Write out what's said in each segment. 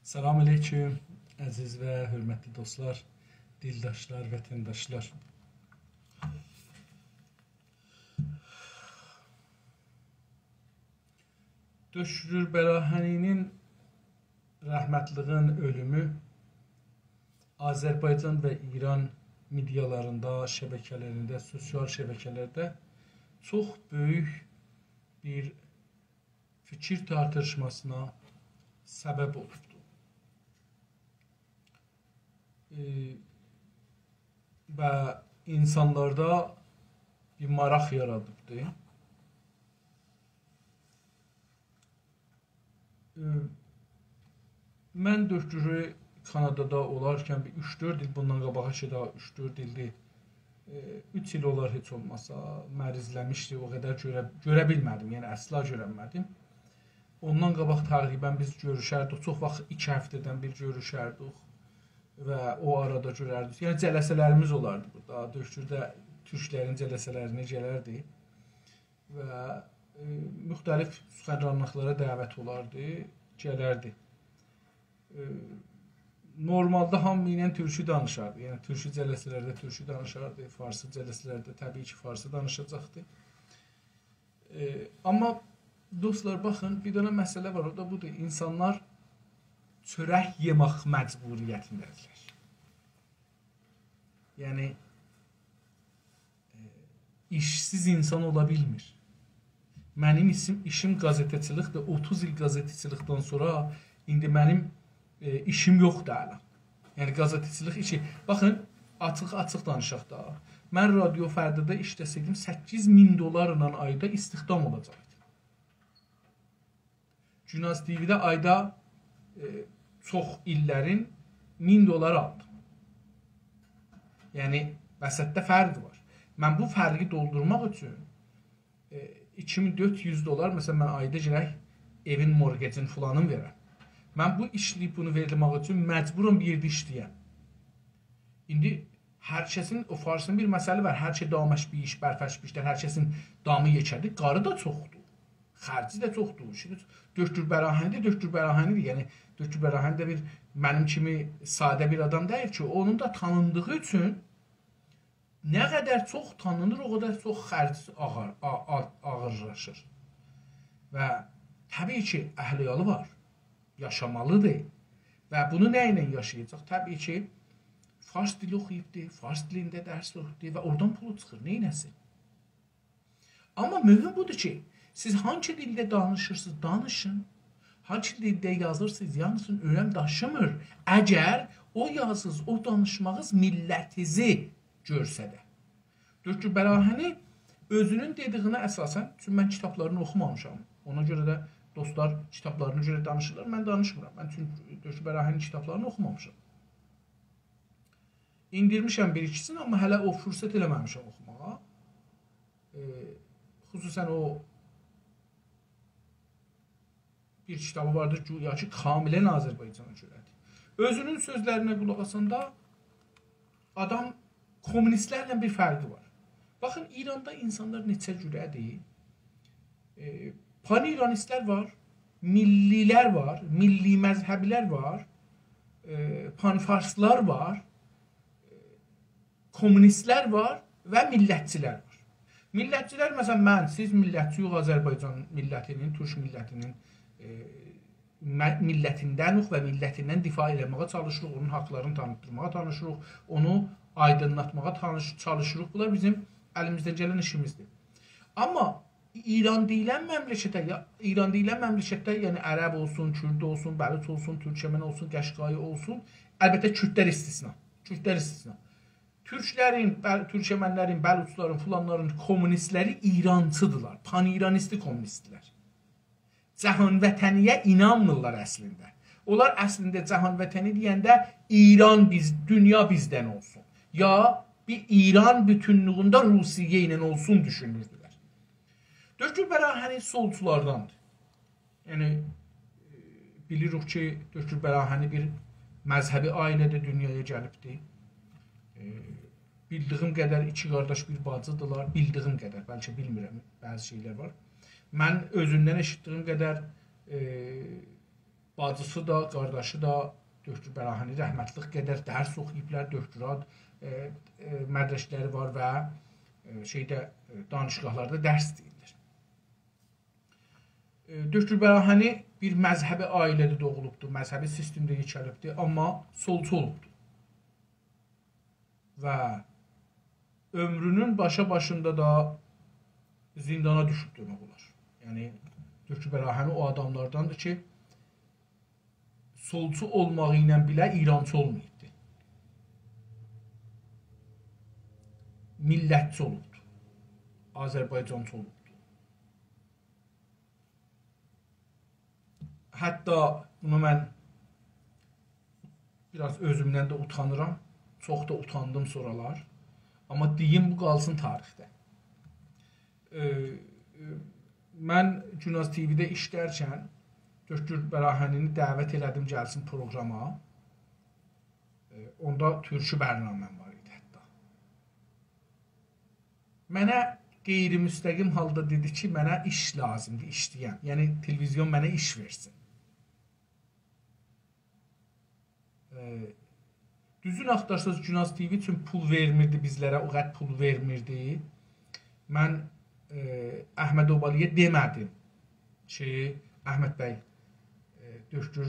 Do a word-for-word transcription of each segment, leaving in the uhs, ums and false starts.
سلام علیکم، عزیز و حؤرمتلی دوستلار، دیلداشلار، وطنداشلار. دکتر براهنی‌نین، رحمتلیگین اؤلومو آذربایجان و ایران مئدیالاریندا، شبکه‌لرینده، سوسیال شبکه‌لرده چوخ بؤیوک بیر فیکیر تارتیشماسینا سبب اولوبدو. ائ، و اینسانلاردا بیر ماراق یارادیبدی. ائ، من دکتری کانادادا اولارکن بیر اوچ-دؤرد ایل بوندان قاباغا کی، داها اوچ-دؤرد ایلدیر، ائ، اوچ ایل اولار هئچ اولماسا، مریضله‌میشدی، او قدر گؤره، گؤره بیلمه‌دیم، یعنی اصلا گؤرنمه‌دیم. اوندان قاباق تقریبا بیز گؤروشردیک، چوخ واخت ایکی هفته‌دن بیر گؤروشردیک و او آرادا گؤرردیک. یعنی جلسه‌لریمیز اولاردی بورادا. دکتر ده تورکلرین جلسه‌لرینه گلردی و، ائ، مختلف سخنرانلیقلارا دعوت اولاردی، گلردی. ائ، نورمالدا هامی ایله تورکو دانیشاردی. یعنی تورکو جلسه‌لرده تورکو دانیشاردی، فارسی جلسه‌لرده طبیعی کی، فارسی دانیشاجاقدی. ائ، آمما دوستلار، باخین، بیر دنه مسئله وار، او دا بودور. اینسانلار چؤرک یئمک مجبوریتینده‌دیرلر. یعنی، ائ، ایشسیز اینسان اولا بیلمیر. منیم ایشیم، ایشیم قازئته‌چیلیکدیر. اوتوز ایل قازئته‌چیلیکدن سونرا ایندی منیم، ائ، ایشیم یوخدور هله. یعنی قازئته‌چیلیک ایشی. باخین، آچیق، آچیق دانیشاق دا. من رادیو فردادا ایشله‌سه‌یدیم، سککیز مین دلارلا آیدا استخدام اولاجاقدیم. گوناز تی‌وی‌ده آیدا، ائ، چوخ ایللرین مین دلار آلدیم. یعنی وسطده فرق وار. من بو فرقی دولدورماق اوچون، ائ، ایکی مین دؤرد یوز دلار، مثلا، من آیدا گرک ائوین مورگجین فلانین وئرم. من بو ایشله‌ییب بونو وئرمک اوچون مجبورام بیر یئرده ایشله‌یم. ایندی هر کسین، او فارسین بیر مثلی وار: «هر که دامش بیش، برفش بیشتر»، هر کسین دامی یئکه‌دیر، قاری دا چوخدور، خرجی ده چوخدور. شیمدی دکتر براهنی ده دکتر براهنی‌دیر. یعنی دکتر براهنی ده بیر، منیم کیمی ساده بیر آدام دئییل کی، اونون دا تانیندیغی اوچون نه قدر چوخ تانینیر، او قدر چوخ خرج آغیر، آ-، آ-، آغیرلاشیر. و طبیعی کی، اهل و عیالی وار، یاشامالیدیر. و بونو نه ایله یاشایاجاق؟ طبیعی کی، فارس دیلی اوخویوبدور، فارس دیلینده درس اوخویوبدور و اورادان پولو چیخیر، نئینه‌سین؟ آمما مهم بودور کی، سیز هانسی دیلده دانیشیرسینیز، دانیشین. هانسی دیلده یازیرسینیز، یازین، اؤنم داشیمیر. اگر او یازیز، او دانیشماغیز میللتیزی گؤرسده. دکتر براهنی اؤزونون دئدیگینه اساساً، چونکی من کیتابلارینی اوخومامیشام. اونا گؤره ده دوستلار کیتابلارینا گؤره دانیشیرلار، من دانیشمیرام. من چونکی دکتر براهنی‌نین کیتابلارینی اوخومامیشام. ایندیرمیشم بیر-ایکیسینی، آمما هله او فرصت ائله‌مه‌میشم اوخوماغا. ائ، خصوصاً او بیر کیتابی واردی، گویا کی، کاملاً آذربایجانا گؤره‌دیر. اؤزونون سؤزلرینه قولاق آساندا آدام، کمونیستلرله بیر فرقی وار. باخین، ایراندا اینسانلار نئچه جوره‌دیر. ائ، پان‌ایرانیستلر وار، میللی‌لر وار، میللی مذهبی‌لر وار، ائ، پان‌فارسلار وار، کمونیستلر وار و میللتچی‌لر وار. میللتچی‌لر، مثلا، من، سیز میللتچی‌یوخ، آذربایجان میللتی‌نین، تورک میللتی‌نین، ائ، مه-، میللتیندنوخ و میللتیندن دفاع ائله‌مه‌یه چالیشیریق، اونون حاقلارینی تانیتدیرماغا چالیشیریق، اونو آیدینلاتماغا تانیش-، چالیشیریق. بونلار بیزیم الیمیزدن گلن ایشیمیزدیر. آمما ایران دئییلن مملکته، یا، ایران دئییلن مملکتده، یعنی عرب اولسون، کورد اولسون، بلوچ اولسون، تورکمن اولسون، قشقایی اولسون، البته کوردلر استثنا. کوردلر استثنا. تورکلرین، بل-، تورکمنلرین، بلوچلارین، فلانلارین کمونیستلری ایرانچی‌دیرلار. پان‌ایرانیستی کمونیستلر. جهان‌وطنی‌یه اینانمیرلار اصلینده. اونلار اصلینده جهان‌وطنی دئینده ایران بیز، دونیا بیزدن اولسون، یا بیر ایران بوتونلویونده روسیه ایله اولسون دوشونوردولر. دکتر براهنی سولچولارداندیر. یعنی، ائ، بیلیریک کی، دکتر براهنی بیر مذهبی عائله‌ده دونیایا گلیبدی. ائ، بیلدیگیم قدر ایکی قارداش، بیر باجی‌دیرلار. بیلدیگیم قدر، بلکه بیلمیرم، بعضی شئیلر وار. من اؤزوندن ائشیتدیگیم قدر، ائ، باجیسی دا، قارداشی دا دکتر براهنی رحمتلیک قدر درس اوخویوبلار، دکترا، ائ، ائ، مدرکلری وار و، ائ، شئیده، ائ، دانشگاهلاردا درس دئییرلر. ائ، دکتر براهنی بیر مذهبی عائله‌ده دوغولوبدور، مذهبی سیستمده یئکه‌لیبدیر، آمما سولچو اولوبدور. و عؤمرونون باشا باشیندا دا زیندانا دوشوب دئمک اولار. یعنی، دکتر براهنی او آداملارداندیر کی، سولچو اولماغی ایله بئله ایرانچی اولماییبدی. میللتچی اولوبدو. آذربایجانچی اولوبدو. حتی بونو من بیر آز اؤزومدن ده اوتانیرام. چوخ دا اوتاندیم سونرالار. آمما دئییم، بو قالسین تاریخده. ائ، ائ، من گوناز تی‌وی‌ده ایشلرکن دکتر براهنی‌نی دعوت ائله‌دیم گلسین پروگراما. ائ، اوندا تورکو برنامه‌م وار ایدی حتی. منه غیرمستقیم حالدا دئدی کی، منه ایش لازیمدیر، ایشله‌یم. یعنی، تلویزیون منه ایش وئرسین. ائ، دوزون آختارساز، گوناز تی‌وی اوچون پول وئرمیردی بیزلره، او قدر پول وئرمیردی. من، ائ، احمد اوبالی‌یا دئمه‌دیم کی، احمد بی، ائ، دکتر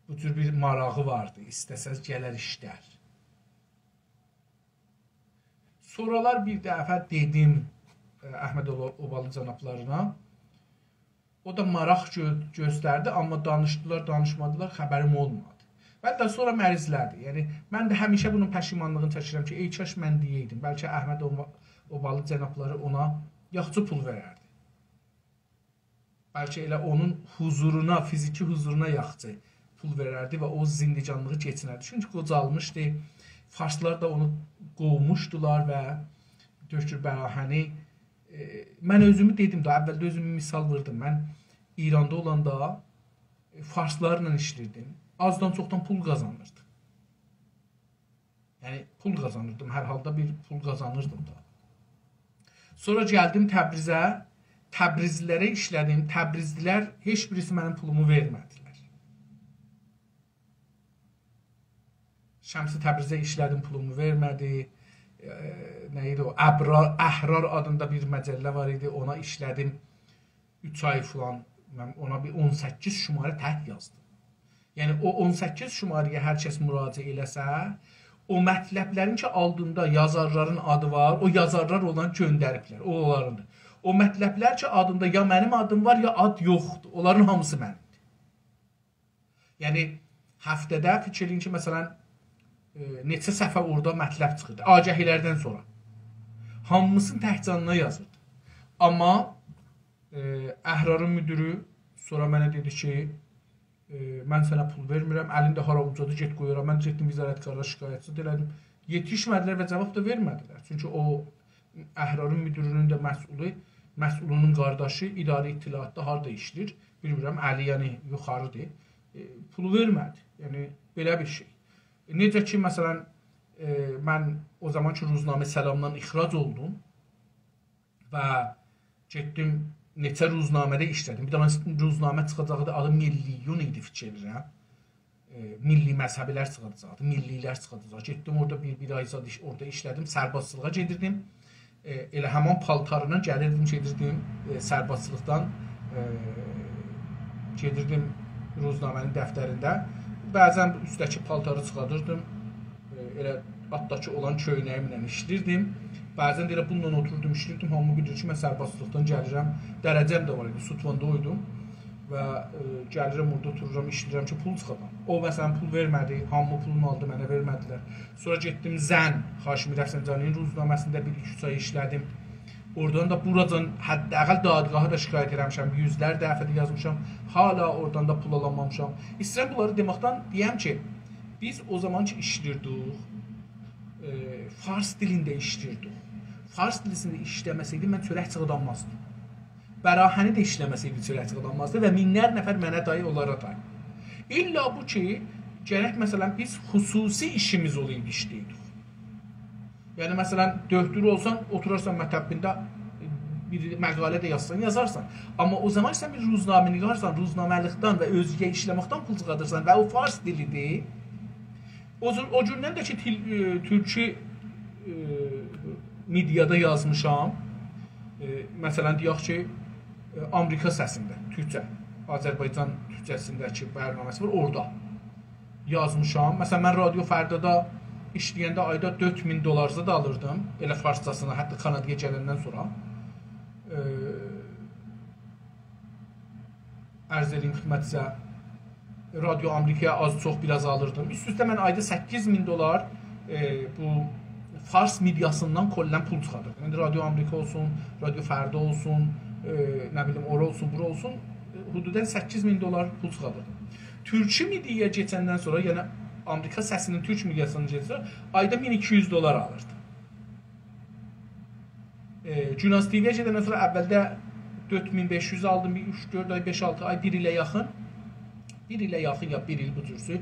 بو جور بیر ماراغی واردی، ایسته‌سز گلر ایشلر. سونرالار بیر دفعه دئدیم، ائ، احمد اوبا-، اوبالی جنابلارینا. او دا ماراق گؤ-، گؤستردی، آمما دانیشدیلار، دانیشمادیلار، خبریم اولمادی. و حتی سونرا مریضله‌دی. یعنی، من ده همیشه بونون پشیمانلیغینی چکیرم کی، ای کاش من دئیه‌یدیم. بلکه احمد اوبا-، اوبالی جنابلاری اونا یاخشی پول وئرردی. بلکه ائله اونون حضورونا، فیزیکی حضورونا یاخشی پول وئرردی و او زندگانلیغی کئچینردی. چونکی قوجالمیشدی، فارسلار دا اونو قووموشدولار و دکتر براهنی، ائ، من اؤزومو دئدیم ده، اولده اؤزومو مثال ووردوم. من ایراندا اولاندا، ائ، فارسلارلا ایشله‌ییردیم. آزدان چوخدان پول قازانیردیم. یعنی، پول قازانیردیم، هر حالدا بیر پول قازانیردیم دا. سونرا گلدیم تبریزه، تبریزلی‌لره ایشله‌دیم. تبریزلی‌لر هئچ بیریسی منیم پولومو وئرمه‌دیلر. شمس تبریزه ایشله‌دیم، پولومو وئرمه‌دی. ائ، نه ایدی او؟ ابرار، احرار آدیندا بیر مجله وار ایدی، اونا ایشله‌دیم. اوچ آی فلان، من اونا بیر اون سککیز شماره تک یازدیم. یعنی، او اون سککیز شماره‌یه هر کس مراجعه ائله‌سه، او مطلبلرین کی، آلتیندا یازارلارین آدی وار، او یازارلار اونلاری گؤندریبلر، او اونلاریندیر. او مطلبلر کی، آدیندا یا منیم آدیم وار، یا آد یوخدور، اونلارین هامیسی منیمدیر. یعنی، هفته‌ده فیکیر ائله‌یین کی، مثلا، ائ، نئچه صفحه اورادا مطلب چیخیردی، آگهی‌لردن سونرا. هامیسینی تک جانینا یازیردی. آمما، ائ، احرارین مدیری سونرا منه دئدی کی، ائ، من سنه پول وئرمیرم، الین ده هارا اوجادیر، گئت قوی اورا. من گئتدیم وزارت کارا شکایتچی ده ائله‌دیم. یئتیشمه‌دیلر و جواب دا وئرمه‌دیلر. چونکی او احرارین مدیرینین ده مسئولو، مسئولونون قارداشی اداره اطلاعاتدا هاردا ایشله‌ییر، بیلمیرم، الی یعنی یوخاریدیر. ائ، پولو وئرمه‌دی. یعنی، بئله بیر شئی. نئجه کی، مثلا، ائ، من او زامان کی، روزنامه سلامدان اخراج اولدوم و گئتدیم، نئچه روزنامه‌ده ایشله‌دیم. بیر دنه روزنامه چیخاجاقدی، آدی میللیون ایدی، فیکیر ائدیرم. ائ، میللی مذهبی‌لر چیخاجاقدی، میللی‌لر چیخاجاقدی. گئتدیم اورادا بیر، بیر آی زاد ایش، اورادا ایشله‌دیم، سربازچیلیغا گئدیردیم. ائ، ائله همان پالتاریندان گلیردیم، گئدیردیم، ائ، سربازچیلیقدان، ائ، گئدیردیم روزنامه‌نین دفترینده. بعضا اوستده‌کی پالتاری چیخاریردیم، ائ، ائله آلتداکی اولان کؤینه‌ییمله ایشله‌ییردیم. بعضا ده ائله بونونلا اوتوروردوم، ایشله‌ییردیم. هامی بیلیر کی، من سربازچیلیقدان گلیرم. درجه‌م ده وار ایدی، ستواندا اویدوم. و، ائ، گلیرم اورادا اوتورورام، ایشله‌ییرم کی، پول چیخادام. او، مثلا، پول وئرمه‌دی، هامی پولونو آلدی، منه وئرمه‌دیلر. سونرا گئتدیم زن، هاشمی رفسنجانی‌نین روزنامه‌سینده بیر ایکی اوچ آی ایشله‌دیم. اورادان دا بوراجان، حداقل دادگاها دا شکایت ائله‌میشم، یوزلر دفعه ده یازمیشام. حالا اورادان دا پول آلامامیشام. ایسته‌ییرم بونلاری دئمکدن دئیم کی، بیز او زامان کی ایشله‌ییردیک، ائ، فارس دیلینده ایشله‌ییردیک. فارس دیلینده ایشله‌مه‌سئیدیم، من چؤرک چیخادانمازدیم. براهنی ده ایشله‌مه‌سئیدی، چؤرک چیخادانمازدی و مینلر نفر منه تای، اونلارا تای. الّا بو کی، گرک، مثلا، بیز خصوصی ایشیمیز اولایدی، ایشله‌ییردیک. یعنی، مثلا، دؤکتور اولسان، اوتورارسان مطبینده، بیر مقاله ده یازسان، یازارسان. آمما او زامان سن بیر روزنامه‌نگارسان، روزنامه‌لیکدن و اؤزگه ایشله‌مکدن پول چیخادیرسان و او فارس دیلی‌دیر. او جور، او گوندن ده کی، تیل-، ائ، تورکو، ائ، مئدیادا یازمیشام. ائ، مثلا، دئیک کی، ائ، آمریکا سسینده، تورکجه، آذربایجان تورکجه‌سینده کی، برنامه‌سی وار، اورادا یازمیشام. مثلا، من رادیو فردادا ایشله‌ینده آیدا دؤرد مین دلار زاد آلیردیم. ائله فارسجاسینا، حتی کانادایا گلندن سونرا. ائ، عرض ائدئییم خدمتینیزه، رادیو آمریکایا آز چوخ بیر آز آلیردیم. اوست-اوسته من آیدا سککیز مین دلار، ائ، بو فارس مئدیاسیندان کلاً پول چیخادیردیم. ایندی رادیو آمریکا اولسون، رادیو فردا اولسون، ائ، نه بیلیم، اورا اولسون، بورا اولسون، ائ، حدوداً سککیز مین دلار پول چیخادیردیم. تورکو مئدیایا کئچندن سونرا، یعنی آمریکا سسی‌نین تورک مئدیاسینا کئچندن سونرا آیدا مین ایکی یوز دلار آلیردیم. ائ، گوناز تی‌وی‌یه گئدندن سونرا اولده دؤرد مین بئش یوز آلدیم، بیر اوچ، دؤرد آی، بئش، آلتی آی، بیر ایله یاخین. بیر ایله یاخین یا بیر ایل بو جورسو، ائ،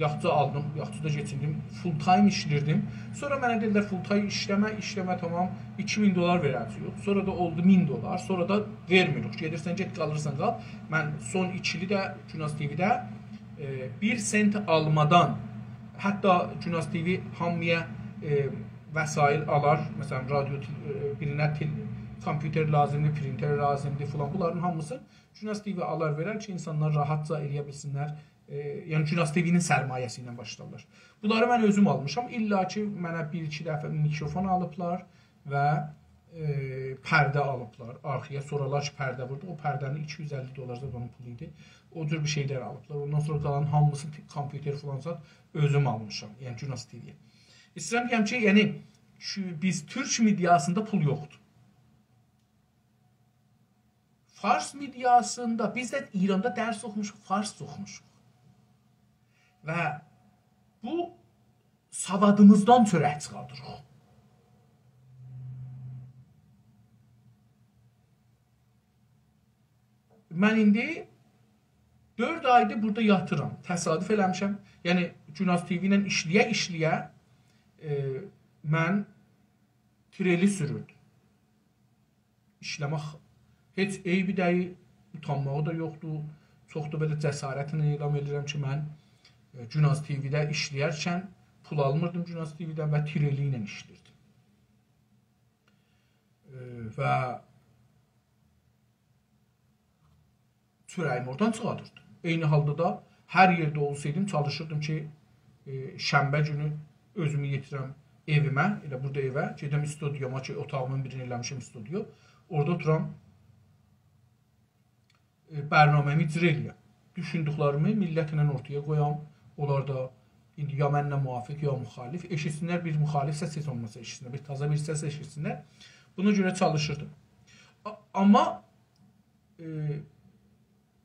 یاخچی آلدیم، یاخچی دا کئچیندیم. فول تایم ایشله‌ییردیم. سونرا منه دئدیلر، «فول تایم ایشله‌مه، ایشله‌مه، تامام، ایکی مین دلار وئره‌جه‌ییک.» سونرا دا اولدو مین دلار. سونرا دا وئرمیریک. گئدیرسن گئت، قالیرسان قال. من سون ایکی ایلی ده گوناز تی‌وی‌ده، ائ، بیر سنت آلمادان، حتی گوناز تی‌وی هامییا، ائ، وسایل آلار، مثلا، رادیو، تل-، ائ، بیرینه تل-، کامپیوتر لازیمدیر، پرینتر لازیمدیر فلان. بونلارین هامیسینی گوناز تی‌وی آلار وئرر کی، اینسانلار راحتجا ائلیه بیلسینلر، ائ، یعنی گوناز تی‌وی‌نین سرمایه‌سی ایله باشلارلار. بونلاری من اؤزوم آلمیشام. الا کی، منه بیر-ایکی دفعه میکروفون آلیبلار و، ائ، پرده آلیبلار آرخایا. سونرالار کی، پرده ووردو. او پرده‌نین ایکی یوز اللی دلار زاد اونون پولو ایدی. او جور بیر شئیلر آلیبلار. اوندان سونرا قالان هامیسی ت-، کامپیوتر فلان زاد اؤزوم آلمیشام. یعنی گوناز تی‌وی‌یه. ایسته‌ییرم دئیم کی، یعنی، شو-، بیز تورک مئدیاسیندا پول یوخدور. فارس مئدیاسیندا، بیز ده ایراندا درس اوخوموشوق، فارس اوخوموشوق. و بو سوادیمیزدان چؤرک چیخاردیریق. من ایندی دؤرد آیدیر بورادا یاتیرام. تصادف ائله‌میشم. یعنی، گوناز تی‌وی ایله ایشله‌یه-ایشله‌یه، ائ، من تریلی سوروردوم. ایشله‌مک هئچ عیبی دئییل، اوتانماغی دا یوخدور. چوخ دا بئله جسارتله اعلان ائدیرم کی، من، ائ، گوناز تی‌وی‌ده ایشله‌یرکن پول آلمیردیم گوناز تی‌وی‌دن و تریلی ایله ایشله‌ییردیم. ائ، و چؤره‌ییمی اورادان چیخاردیردیم. عینی حالدا دا هر یئرده اولسایدیم، چالیشیردیم کی، ائ، شنبه گونو اؤزومو یئتیرم ائویمه، ائله بورادا ائوه، گئدم استودیوما کی، اوتاغیمین بیرینی ائله‌میشم استودیو. اورادا اوتورام، ائ، برنامه‌می اجرا ائله‌یم. دوشوندوکلریمی میللتله اورتایا قویام. اونلار دا ایندی یا منله موافق، یا مخالف. ائشیتسینلر، بیر مخالف سس هئچ اولماسا ائشیتسینلر، بیر تازا بیر سس ائشیتسینلر. بونا گؤره چالیشیردیم. آ-، آمما، ائ،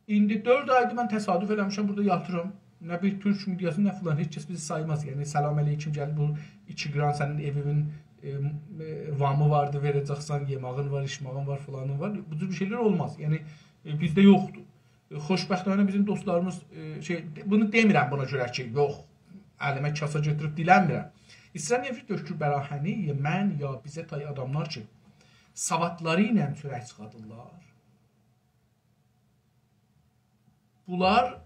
ایندی دؤرد آیدیر من تصادف ائله‌میشم، بورادا یاتیرام. نه بیر تورک مئدیاسی، نه فلان، هئچ کس بیزی سایماز. یعنی، سلام علیکم گلیب، بو ایکی قیران سنین ائویوین، ائ، ائ، وامی واردی، وئره‌جکسن، یئماغین وار، ایچماغین وار، فلانین وار. بو جور بیر شئیلر اولماز. یعنی، ائ، بیزده یوخدور. ائ، خوشبختانه بیزیم دوستلاریمیز، ائ، شئی، بونو دئمیرم بونا گؤره کی، یوخ، الیمه کاسا گؤتوروب دیلنمیرم. ایسته‌ییرم دئیم کی، دکتر براهنی، من یا بیزه تای آداملار کی، سوادلاری ایله چؤرک چیخادیرلار. بونلار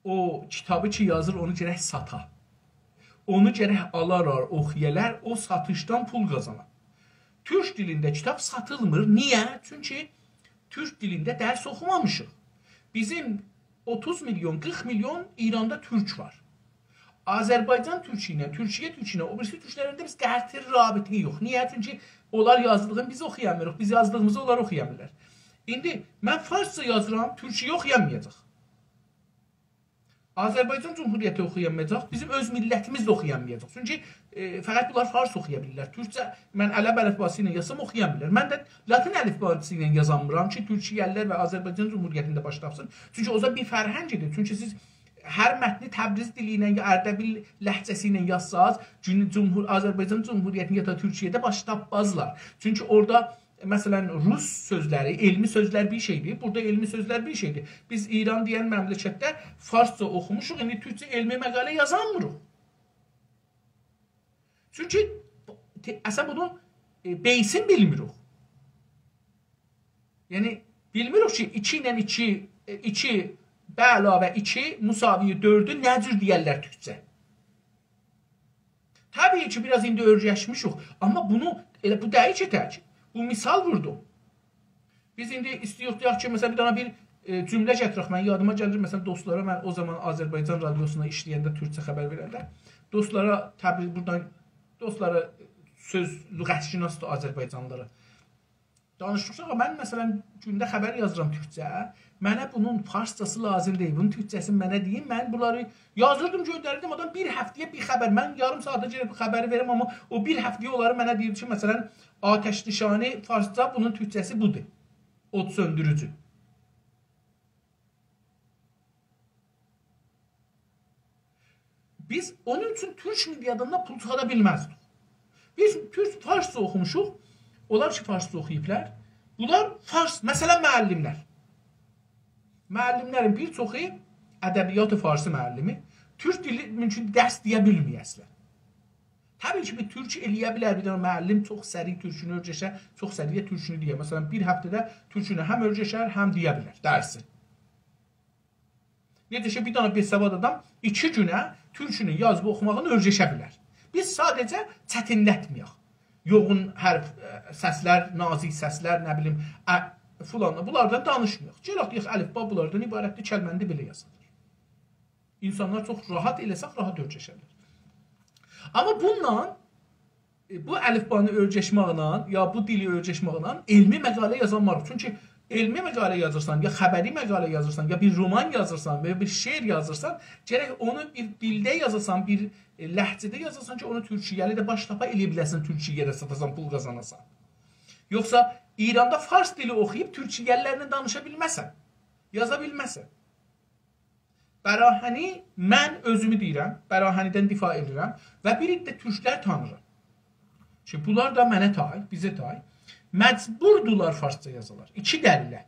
او کیتابی کی یازیر، اونو گرک ساتا. اونو گرک آلالار، اوخویالار، او ساتیشدان پول قازانا. تورک دیلینده کیتاب ساتیلمیر. نییه؟ چونکی تورک دیلینده درس اوخومامیشیق. بیزیم اوتوز میلیون، قیرخ میلیون ایراندا تورک وار. آذربایجان تورکو ایله، تورکیه تورکو ایله، او بیریسی تورکلرینن ده بیز قطعی رابطه یوخ. نییه؟ چونکی اونلار یازدیغینی بیز اوخویامیریق، بیز یازدیغیمیزی اونلار اوخویامیرلار. ایندی من فارسجا یازیرام، تورکیه اوخویامایاجاق. آذربایجان جمهوریتی اوخویامایاجاق، بیزیم اؤز میللتیمیز ده اوخویامایاجاق. چونکی، ائ، فقط بونلار فارس اوخویا بیلیرلر. تورکجه من عرب الفباسی ایله یازسام اوخویا بیلیرلر. من ده لاتین الفباسی ایله یازامیرام کی، تورکیه‌لیلر و آذربایجان جمهوریتینده باش تاپسین. چونکی او زامان بیر فرهنگیدیر. چونکی سیز هر متنی تبریز دیلی ایله یا اردبیل لهجه‌سی ایله یازساز، جون-، جمهور-، آذربایجان جمهوریتینده یا دا تورکیه‌ده باش تاپمازلار. چونکی اورادا، مثلا، روس سؤزلری، علمی سؤزلر بیر شئیدیر، بورادا علمی سؤزلر بیر شئیدیر. بیز ایران دئین مملکتده فارسجا اوخوموشوق، ایندی تورکجه علمی مقاله یازامیریق. چونکی ته-، اصلا بونو ائ، بیسین بیلمیریک. یعنی، بیلمیریک کی، ایکی ایله ایکی، ائ، ایکی به علاوه ایکی مساوی دؤردو نه جور دئیرلر تورکجه. طبیعی کی، بیر آز ایندی اؤیرشمیشیک، آمما بونو، ائله بو دئییل کی، تک. بو مثال ووردوم. بیز ایندی ایسته‌ییریک دئیک کی، مثلا، بیر دنه بیر، ائ، جمله گتیرک. من یادیما گلیر، مثلا، دوستلارا، من او زامان آذربایجان رادیوسوندا ایشله‌ینده، تورکجه خبر وئرنده، دوستلارا تبریک، بورادان دوستلارا، سؤز، لغت‌شناسدیر آذربایجانلیلارا. دانیشیریق، آغا، من، مثلا، گونده خبر یازیرام تورکجه، منه بونون فارسجاسی لازیم دئییل، بونون تورکجه‌سینی منه دئیین، من بونلاری یازیردیم، گؤندریردیم، آدام بیر هفته‌یه بیر خبر، من یاریم ساعاتا گرک بو خبری وئریم، آمما او بیر هفته‌یه اونلاری منه دئییر کی، مثلا، آتش‌نشانی فارسجا، بونون تورکجه‌سی بودور. اود سؤندوروجو. بیز اونون اوچون تورک مئدیادان دا پول چیخادا بیلمزدیک. بیز تورک، فارسجا اوخوموشوق، اونلار کی، فارسجا اوخویوبلار. بونلار فارس، مثلا، معلم‌لر. معلم‌لرین بیر چوخو ادبیات فارسی معلمی، تورک دیلی مومکون درس دئیه بیلمه‌یه اصلا. طبیعی کی، بیر تورک ائلیه بیلر، بیر دنه معلم چوخ سریع تورکونو اؤیرشه، چوخ سریع تورکونو دئیه. مثلا، بیر هفته‌ده تورکونو هم اؤیرشر، هم دئیه بیلر درسی. نئجه کی، بیر دنه بی‌سواد آدام ایکی گونه تورکونو یازیب اوخوماغینی اؤیرشه بیلر. بیز ساده‌جه چتینلتمه‌یک. یوغون حرف، ائ، سسلر، نازیک سسلر، نه بیلیم، ا، فلان، بونلاردان دانیشمایاق. گلک دئیک، الفبا بونلاردان عبارتدیر، کلمه‌نی ده بئله یازیلیر. اینسانلار چوخ راحت ائله‌سک، راحت اؤیرشرلر. آمما بونونلا، ائ، بو الفبانی اؤیرشمکله، یا بو دیلی اؤیرشمکله علمی مقاله یازانماریق. چونکی علمی مقاله یازیرسان، یا خبری مقاله یازیرسان، یا بیر رومان یازیرسان، و یا بیر شعر یازیرسان، گرک اونو بیر دیلده یازاسان، بیر، ائ، لهجه‌ده یازاسان کی، اونو تورکیه‌لی ده باش تاپا، ائلیه بیله‌سن، تورکیه‌ده ساتاسان، پول قازاناسان. یوخسا ایراندا فارس دیلی اوخویوب تورکیه‌لی‌لرله دانیشا بیلمزسن، یازا بیلمزسن. براهنی، من اؤزومو دئییرم، براهنی‌دن دفاع ائدیرم و بیر عده تورکلر تانیرام کی، بونلار دا منه تای، بیزه تای، مجبوردولار فارسجا یازالار. ایکی دلیله.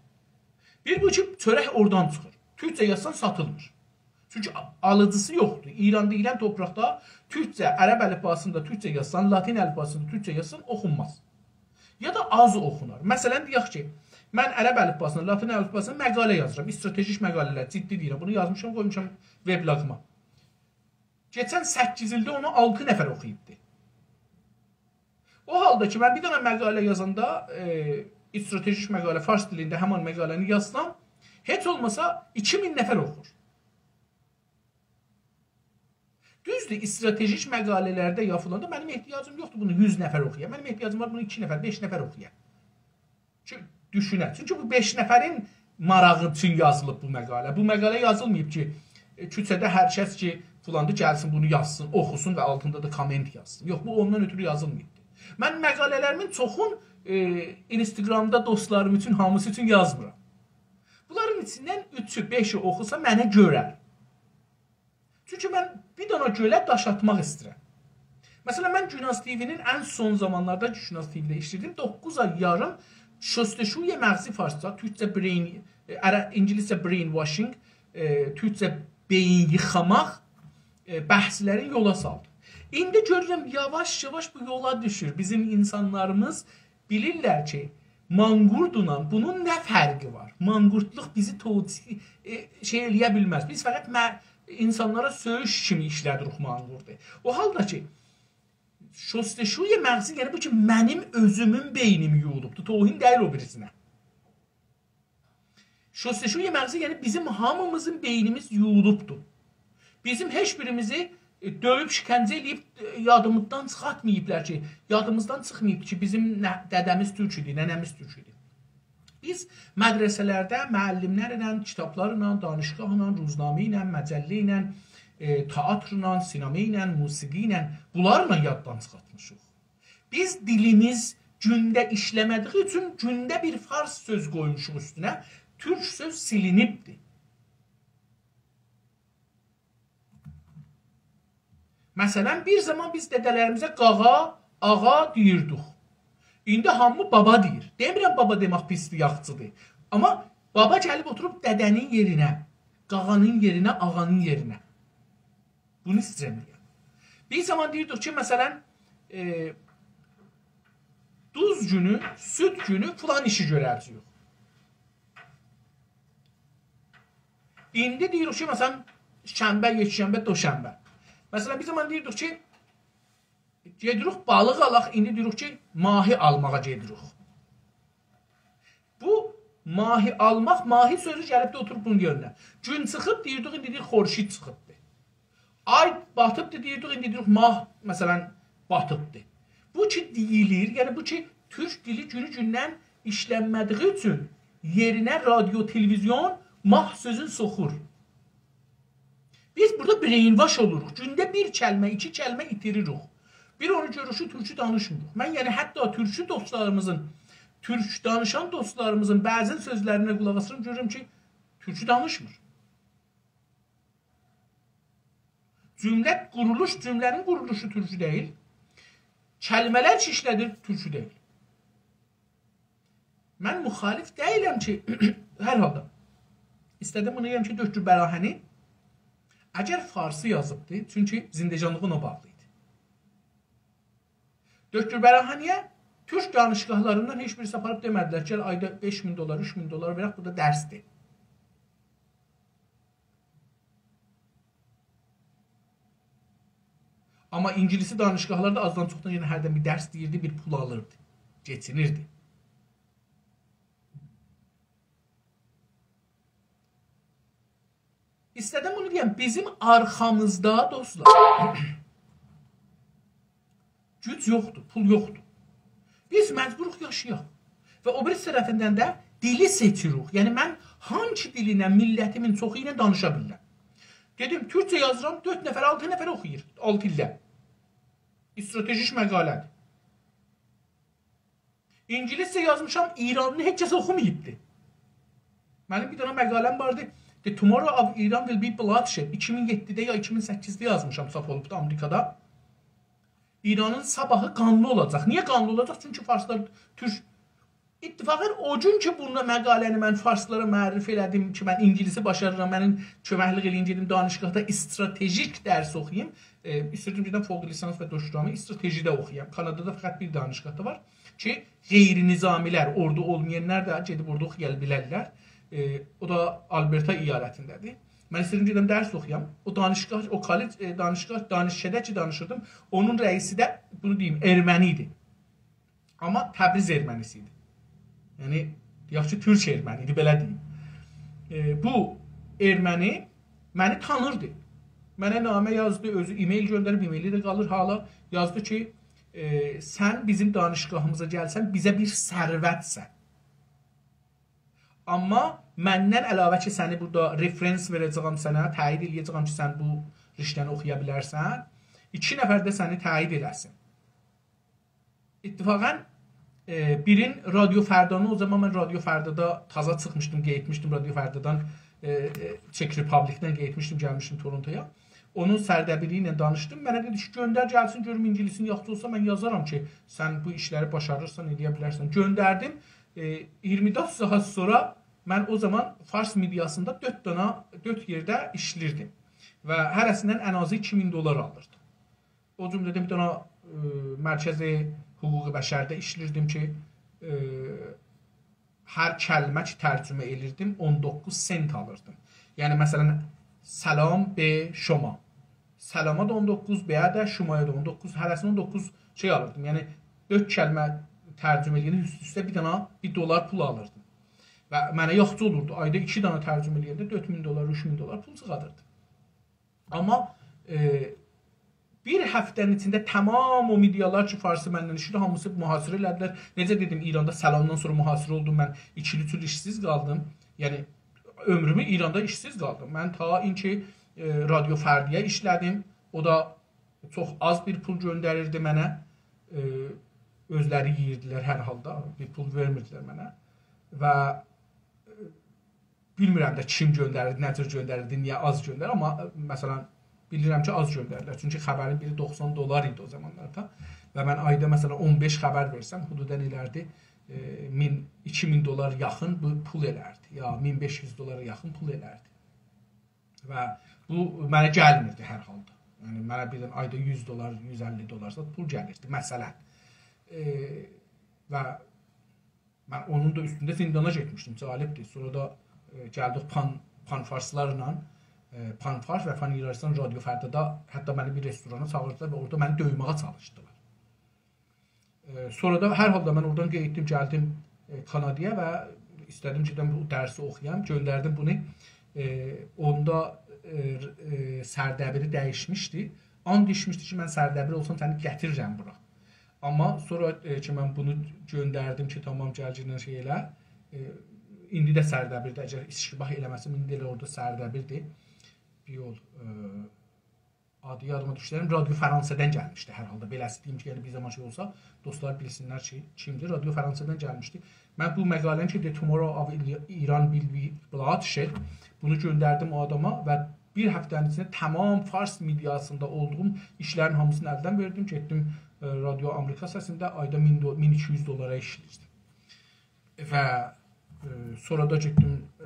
بیر بو کی، چؤرک اورادان چیخیر. تورکجه یازسان ساتیلمیر. چونکی آ-، آلیجیسی یوخدور. ایران دئییلن تورپاقدا تورکجه، عرب الفباسیندا تورکجه یازسان، لاتین الفباسیندا تورکجه یازسان، اوخونماز. یا دا آز اوخونار. مثلا، دئیک کی، من عرب الفباسیندا، لاتین الفباسیندا مقاله یازیرام. استراتژیک مقاله‌لر، جدی دئییرم. بونو یازمیشام، قویموشام وبلاگیما. کئچن سککیز ایلده اونو آلتی نفر اوخویوبدو. او حالدا کی، من بیر دنه مقاله یازاندا، ائ، استراتژیک مقاله، فارس دیلینده همین مقاله‌نی یازسام، هئچ اولماسا ایکی مین نفر اوخور. دوزدور، استراتژیک مقاله‌لرده یا فلاندا منیم احتیاجیم یوخدور بونو یوز نفر اوخویا. منیم احتیاجیم وار بونو ایکی نفر، بئش نفر اوخویا. کی، دوشونه. چونکی بو بئش نفرین ماراغی اوچون یازیلیب بو مقاله. بو مقاله یازیلماییب کی، ائ، کوچه‌ده هر کس کی، فلاندا گلسین بونو یازسین، اوخوسون و آلتیندا دا کامنت یازسین. یوخ، بو اوندان اؤترو یازیلماییبدیر. من مقاله‌لریمین چوخون، ائ، اینستاگرامدا دوستلاریم اوچون، هامیسی اوچون یازمیرام. بونلارین ایچیندن اوچو، بئشی اوخوسا منه گؤرر. چونکی من بیر دنه گؤله داش آتماق ایسته‌ییرم. مثلا، من گوناز تی‌وی‌نین ان سون زامانلاردا کی، گوناز تی‌وی‌ده ایشله‌ییردیم، دوققوز آی یاریم شستشوی مغزی، فارسجا، تورکجه brain، ائ، عره-، اینگیلیسجه brainwashing، ائ، تورکجه بئیین ییخاماق، ائ، بحثلرین یولا سالدیم. ایندی گؤرورم، یاواش-یاواش بو یولا دوشور. بیزیم اینسانلاریمیز بیلیرلر کی، مانقورتلا بونون نه فرقی وار؟ مانقورتلوق بیزی توجیه، ائ، شئی ائلیه بیلمز. بیز فقط مه-، اینسانلارا سؤیوش کیمی ایشله‌دیریک مانقورتو. او حالدا کی، شستشوی مغزی، یعنی بو کی، منیم اؤزومون بئینیم یویولوبدور. توهین دئییل او بیریسینه. شستشوی مغزی، یعنی بیزیم هامیمیزین بئینیمیز یویولوبدور. بیزیم هئچ بیریمیزی، ائ، دؤیوب، شکنجه ائله‌ییب، ائ، یادیمیزدان چیخارتماییبلار کی، یادیمیزدان چیخماییب کی، بیزیم نه-، دده‌میز تورک ایدی، ننه‌میز تورک ایدی. بیز مدرسه‌لرده معلم‌لرله، کیتابلارلا، دانشگاهلا، روزنامه ایله، مجله ایله، ائ، تئاترلا، سینما ایله، موسیقی ایله، بونلارلا یاددان چیخارتمیشیق. بیز دیلیمیز گونده ایشله‌مه‌دیگی اوچون گونده بیر فارس سؤز قویموشوق اوستونه، تورک سؤز سیلینیبدیر. مثلا، بیر زامان بیز دده‌لریمیزه قاغا، آغا دئییردیک. ایندی هامی بابا دئییر. دئمیرم بابا دئمک پیسدیر، یاخشیدیر. آمما بابا گلیب اوتوروب دده‌نین یئرینه، قاغانین یئرینه، آغانین یئرینه. بونو ایسته‌ییرم دئیم. بیر زامان دئییردیک کی، مثلا، ائ، دوز گونو، سود گونو فلان ایشی گؤره‌جه‌ییک. ایندی دئییریک کی، مثلا، شنبه، یکشنبه، دوشنبه. مثلا، بیز زامان دئییردیک کی، گئدیریک بالیق آلاق، ایندی دئییریک کی، ماهی آلماغا گئدیریک. بو ماهی آلماق، ماهی سؤزو گلیبدی، اوتوروب بونون یئرینه. گون چیخیب، دئییردیک، ایندی دئییر، خورشید چیخیبدی. آی باتیبدی، دئییردیک، ایندی دئییریک، ماه، مثلا، باتیبدی. بو کی دئییلیر، یعنی بو کی تورک دیلی گونو گوندن ایشلنمه‌دیگی اوچون یئرینه رادیو، تلویزیون، ماه سؤزون سوخور. بیز بورادا brainwash اولوروق. گونده بیر کلمه، ایکی کلمه ایتیریریک. بیر اونو گؤروروک کی، تورکو دانیشمیریق. من، یعنی، حتی تورکو دوستلاریمیزین، تورک دانیشان دوستلاریمیزین بعضی سؤزلرینه قولاق آسیرام، گؤرورم کی، تورکو دانیشمیر. جمله قورولوش، جمله‌نین قورولوشو تورکو دئییل. کلمه‌لر کی ایشله‌دیر، تورکو دئییل. من مخالف دئییلم کی، هر حالدا. ایسته‌دیم بونو دئیم کی، دکتر براهنی اگر فارسی یازیبدی، چونکی زندگانلیغی اونا باغلی ایدی. دکتر براهنی‌یه تورک دانشگاهلاریندان هئچ بیریسی آپاریب دئمه‌دیلر کی، گل آیدا بئش مین دلار، اوچ مین دلار وئرک، بورادا درس دئ. آمما اینگیلیسی دانشگاهلاردا آزدان چوخدان یئنه هردن بیر درس دئییردی، بیر پول آلیردی، کئچینیردی. ایسته‌دیم بونو دئیم، بیزیم آرخامیزدا، دوستلار، گوج یوخدور، پول یوخدور. بیز مجبوروق یاشایاق. و او بیریسی طرفیندن ده دیلی سئچیریک. یعنی من هانسی دیلینن میللتیمین چوخو ایله دانیشا بیلیرم؟ دئدیم، تورکجه یازیرام، دؤرد نفر، آلتی نفر اوخویور، آلتی ایلده. استراتژیک مقاله‌دیر. اینگیلیسجه یازمیشام، ایرانلی هئچ کس اوخوماییبدی. منیم بیر دنه مقاله‌م واردی. The Tomorrow of Iran Will Be Bloodshed. ایکی مین یئددیده یا ایکی مین سککیزده یازمیشام، چاپ اولوبدو آمریکادا. ایرانین صاباحی قانلی اولاجاق. نییه قانلی اولاجاق؟ چونکی فارسلار، تورک، اتفاقا او گون کی، بونو، مقاله‌نی من فارسلارا معرفی ائله‌دیم کی، من اینگیلیسی باشاریرام، منه کؤمکلیک ائله‌یین، گئدیم دانشگاهدا استراتژیک درس اوخویوم. ائ، ایستیردیم گئدم فوق لیسانس و دکترامو استراتژیده اوخویام. کانادادا فقط بیر دانشگاهدا وار کی، غیر نظامی‌لر، اوردو اولمایانلار دا گئدیب اورادا اوخویا بیلرلر. ائ، او دا آلبرتا ایالتینده‌دیر. من ایستیردیم گئدم درس اوخویام. او دانشگاه، او کالج، ائ، دانشگاه، دانشکده کی دانیشیردیم، اونون رئیسی ده، بونو دئییم، ارمنی ایدی. آمما تبریز ارمنیسی ایدی. یعنی، دئیک کی، تورک ارمنی ایدی، بئله دئییم. ائ، بو ارمنی منی تانیردی. منه نامه یازدی، اؤزو ایمیل گؤندریب، ایمیلی ده قالیر حالا. یازدی کی، ائ، سن بیزیم دانشگاهیمیزا گلسن، بیزه بیر ثروتسن. آمما مندن علاوه کی، سنی بورادا رفرنس وئره‌جه‌یم سنه، تأیید ائله‌یه‌جه‌یم کی، سن بو رشته‌نی اوخویا بیلرسن، ایکی نفر ده سنی تأیید ائله‌سین. اتفاقا، ائ، بیرین رادیو فردانی، او زامان من رادیو فردادا تازا چیخمیشدیم، قئییتمیشدیم رادیو فردادان، ائ، ائ، چک ریپابلیکدن قئییتمیشدیم، گلمیشدیم تورونتویا. اونون سردبیری ایله دانیشدیم. منه دئدی کی، گؤندر گلسین، گؤروم اینگیلیسین یاخشی اولسا، من یازارام کی، سن بو ایشلری باشاریرسان، ائله‌یه بیلرسن. گؤندردیم. ائ، اییرمی دؤرد ساعات سونرا من او زامان فارس مئدیاسیندا دؤرد دانا، دؤرد یئرده ایشله‌ییردیم. و هره‌سیندن ان آزی ایکی مین دلار آلیردیم. او جمله‌دن بیر دنه، ائ، مرکز حقوق بشرده ایشله‌ییردیم کی، ائ، هر کلمه کی ترجمه ائلیردیم، اون دوققوز سنت آلیردیم. یعنی، مثلا، «سلام به شما». سلاما دا اون دوققوز، به‌یه ده، شمایا دا اون دوققوز، هره‌سینه اون دوققوز شئی آلیردیم. یعنی، دؤرد کلمه ترجمه ائله‌ینده اوست-اوسته بیر دنه، بیر دلار پول آلیردیم. و منه یاخشی اولوردو. آیدا ایکی دنه ترجمه ائله‌ینده دؤرد مین دلار، اوچ مین دلار پول چیخاردیردیم. آمما، ائ، بیر هفته‌نین ایچینده تمام او مئدیالار کی، فارسی مندن ایشله‌ییر، هامیسی محاصره ائله‌دیلر. نئجه دئدیم، ایراندا سلامدان سونرا محاصره اولدوم، من ایکی ایل، اوچ ایل ایشسیز قالدیم. یعنی، عؤمرومو ایراندا ایشسیز قالدیم. من تا این کی، ائ، رادیو فردایا ایشله‌دیم. او دا چوخ آز بیر پول گؤندریردی منه. ائ، اؤزلری یئییردیلر هر حالدا، بیر پول وئرمیردیلر منه. و، ائ، بیلمیرم ده کیم گؤندریردی، نه جور گؤندریردی، نییه آز گؤندریر، آمما، ائ، مثلا، بیلیرم کی، آز گؤندریردیلر. چونکی خبرین بیری دوخسان دلار ایدی او زامانلاردا. و من آیدا، مثلا، اون بئش خبر وئرسم، حدودا ائلردی، ائ، مین، ایکی مین دلار یاخین بو پول ائلردی. یا مین بئش یوز دلارا یاخین پول ائلردی. و بو منه گلمیردی هر حالدا. یعنی، منه بیردن آیدا یوز دلار، یوز اللی دلار زاد پول گلیردی، مثلا. ائ، و من اونون دا اوستونده زیندانا گئتمیشدیم، جالبدیر. سونرا دا، ائ، گلدیک پان، پان‌فارسلارلا، ائ، پان‌فارس و پان‌ایرانیستان رادیو فردادا حتی منی بیر رستورانا چاغیردیلار و اورادا منی دؤیمه‌یه چالیشدیلار. ائ، سونرا دا هر حالدا من اورادان گئتدیم، گلدیم، ائ، کانادایا و ایسته‌دیم کی، بو درسی اوخویام. گؤندردیم بونو. ائ، اوندا، ائ، ائ، سردبیری دییشمیشدی. آند ایچمیشدی کی، من سردبیر اولسام سنی گتیررم بورا. آمما سونرا، ائ، کی، من بونو گؤندردیم کی، تامام، گل گیرن شئی ائله. ائ، ایندی ده سردبیردیر. اگر اشتباه ائله‌مه‌سم، ایندی ائله اورادا سردبیردیر. بیر یول، ائ، آدی یادیما دوشدو. رادیو فرانسه‌دن گلمیشدی هر حالدا. بئله‌سی دئییم کی، یعنی بیر زامان شئی اولسا، دوستلار بیلسینلر کی، کیمدیر. رادیو فرانسه‌دن گلمیشدی. من بو مقاله‌نی کی، The Tomorrow of Il-، Iran Will Be Bloodshed، بونو گؤندردیم او آداما و بیر هفته‌نین ایچینده تامام فارس مئدیاسیندا اولدوغوم ایشلرین هامیسینی الدن وئردیم. گئتدیم، ائ، رادیو آمریکا سسینده آیدا مین دو-، مین ایکی یوز دلارا ایشله‌ییردیم. و، ائ، سونرا دا گئتدیم، ائ،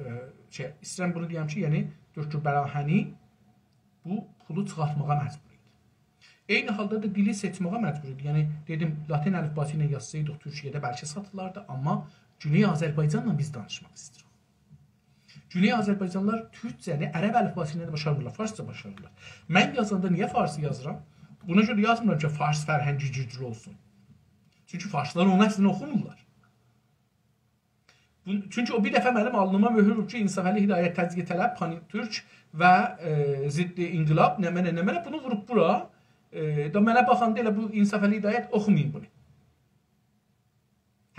شئی، ایسته‌ییرم بونو دئیم کی، یعنی دکتر براهنی بو پولو چیخارتماغا مجبور ایدی. عینی حالدا دا دیلی سئچمه‌یه مجبور ایدی. یعنی، دئدیم، لاتین الیفباسی ایله یازسایدیق تورکیه‌ده بلکه ساتیلاردی، آمما گونئی آذربایجانلا بیز دانیشماق ایسته‌ییریک. گونئی آذربایجانلیلار تورکجه‌نی عرب الیفباسی ایله ده باشارمیرلار، فارسجا باشاریرلار. من یازاندا نییه فارسی یازیرام؟ بونا گؤره یازمیرام کی، فارس فرهنگی گوجلو اولسون. چونکی فارسلار اونو اصلینده اوخومورلار. بو، چونکی او بیر دفعه منیم آلنیما مؤهور ووروب کی، انصافعلی هدایت، تجزیه‌طلب، پان‌تورک و، ائ، ضد انقلاب، نمنه، نمنه، بونو ووروب بورا. ائ، دا منه باخاندا ائله بو انصافعلی هدایت، اوخومایین بونو.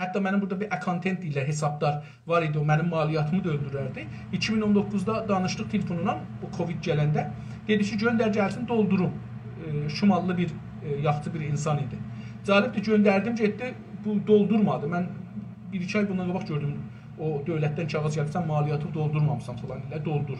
حتی منیم بورادا بیر accountant دئییرلر، حسابدار وار ایدی، او منیم مالیاتیمی دا اؤلدورردی. ایکی مین اون دوققوزدا دانیشدیق تلفونونان، بو کووید گلنده. دئدی کی، گؤندر گلسین، دولدوروم. ائ، شماللی بیر، ائ، یاخشی بیر انسان ایدی. جالبدیر، گؤندردیم، گئتدی، بو دولدورمادی. من بیر-ایکی آی بوندان قاباق گؤردوم، او دؤولتدن کاغیذ گلیب، سن مالیاتی دولدورمامیسان فلان، ائله دولدور.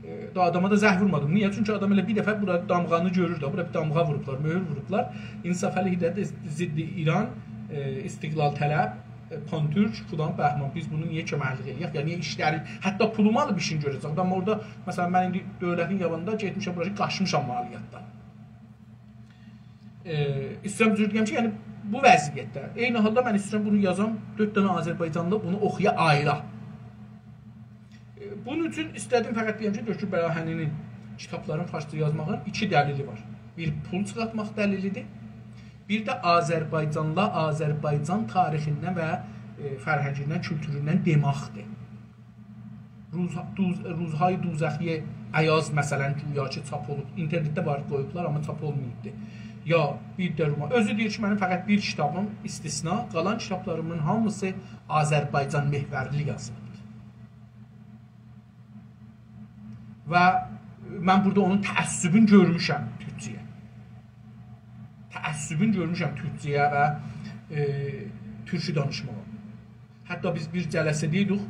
ائ، دا آداما دا زنگ وورمادیم. نییه؟ چونکی آدام ائله بیر دفعه بورا دامغانی گؤرور ده، بورا بیر دامغا ووروبلار، مؤهور ووروبلار. انصافعلی هدایت، ضد ایران، ائ، استقلال‌طلب، ائ، پان‌تورک، فلان، بهمان، بیز بونو نییه کؤمکلیک ائله‌یک؟ یا نییه ایشلری، حتی پولومو آلیب ایشین گؤره‌جک؟ آدام اورادا، مثلا، من ایندی دؤولتین یانیندا گئتمیشم، بورا قاچمیشام مالیاتدان. ائ، ایسته‌ییرم دوزو دئیم کی، یعنی بو وضعیتده. عینی حالدا من ایسته‌ییرم بونو یازام، دؤرد دنه آذربایجانلی بونو اوخویا، آییرا. ائ، بونون اوچون ایسته‌دیم فقط دئیم کی، دکتر براهنی‌نین کیتابلارین فارسجا یازماغین ایکی دلیلی وار. بیر پول چیخارتماق دلیلی‌دیر، بیر ده آذربایجانلا آذربایجان تاریخیندن و، ائ، فرهنگیندن، کولتوروندن دئماقدیر. روز، دوز-، روزهای دوزخی ایاز، مثلا، گویا کی، چاپ اولوب. اینترنتده وار، قویوبلار، آمما چاپ اولماییبدی. یا بیر ده رومان. اؤزو دئییر کی، منیم فقط بیر کیتابیم استثنا، قالان کیتابلاریمین هامیسی آذربایجان محورلی یازیلیبدیر. و من بورادا اونون تعصبونو گؤرموشم تورکجه‌یه. تعصبونو گؤرموشم تورکجه‌یه و، ائ، تورکو دانیشماغا. حتی بیز بیر جلسه‌ده ایدیک.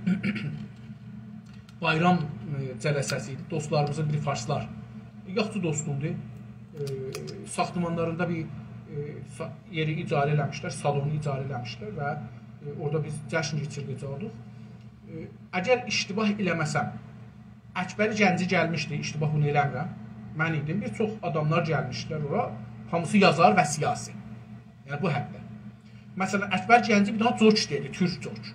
بایرام، ائ، جلسه‌سی ایدی. دوستلاریمیزین بیری، فارسلار. یاخشی دوستومدور. ائ، ساختمانلاریندا بیر، ائ، سا-، یئری اجاره ائله‌میشلر، سالونو اجاره ائله‌میشلر و، ائ، اورادا بیز جشن کئچیرده‌جکدیک. ائ، اگر اشتباه ائله‌مه‌سم، اکبر گنجی گلمیشدی، اشتباه بونو ائله‌میرم. من ایدیم، بیر چوخ آداملار گلمیشدیلر اورا. هامیسی یازار و سیاسی. یعنی، بو حدده. مثلا، اکبر گنجی بیر دنه جوک دئدی، تورک جوک.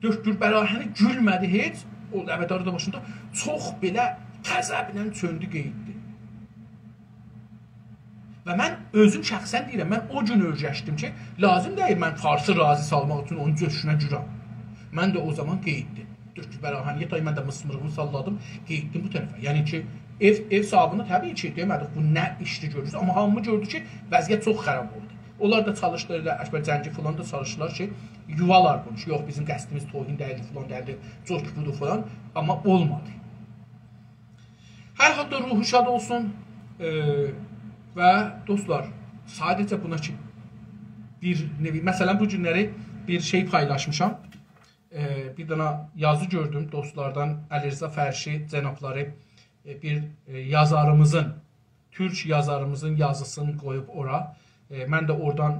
دکتر براهنی گولمه‌دی هئچ، او، البته، اورادا باشیندا چوخ بئله غضبله چؤندو، گئتدی. و من اؤزوم شخصا دئییرم، من او گون اؤیرشدیم کی، لازیم دئییل من فارسی راضی سالماق اوچون اونون جؤشونه گولم. من ده او زامان گئتدیم. دکتر براهنی‌یه تای من ده میسمیریغیمی ساللادیم، گئتدیم بو طرفه. یعنی کی، ائو، ائو صاحیبینه طبیعی کی، دئمه‌دیک بو نه ایشدیر گؤرورسن، آمما هامی گؤردو کی، وضعیت چوخ خراب اولدو. اونلار دا چالیشدیلار، ائله اکبر گنجی فلان دا چالیشدیلار کی، یووالار بونو کی، یوخ، بیزیم قصدیمیز توهین دئییلدی، فلان دئییلدی، جوک بودور فلان، آمما اولمادی. هر حالدا روحو شاد اولسون. ائ، و دوستلار، ساده‌جه بونا کی، بیر نوع، مثلا، بو گونلری بیر شئی پایلاشمیشام. ائ، بیر دنه یازی گؤردوم دوستلاردان، علیرضا فرشی جنابلاری، ائ، بیر، ائ، یازاریمیزین، تورک یازاریمیزین یازیسینی قویوب اورا. ائ، من ده اورادان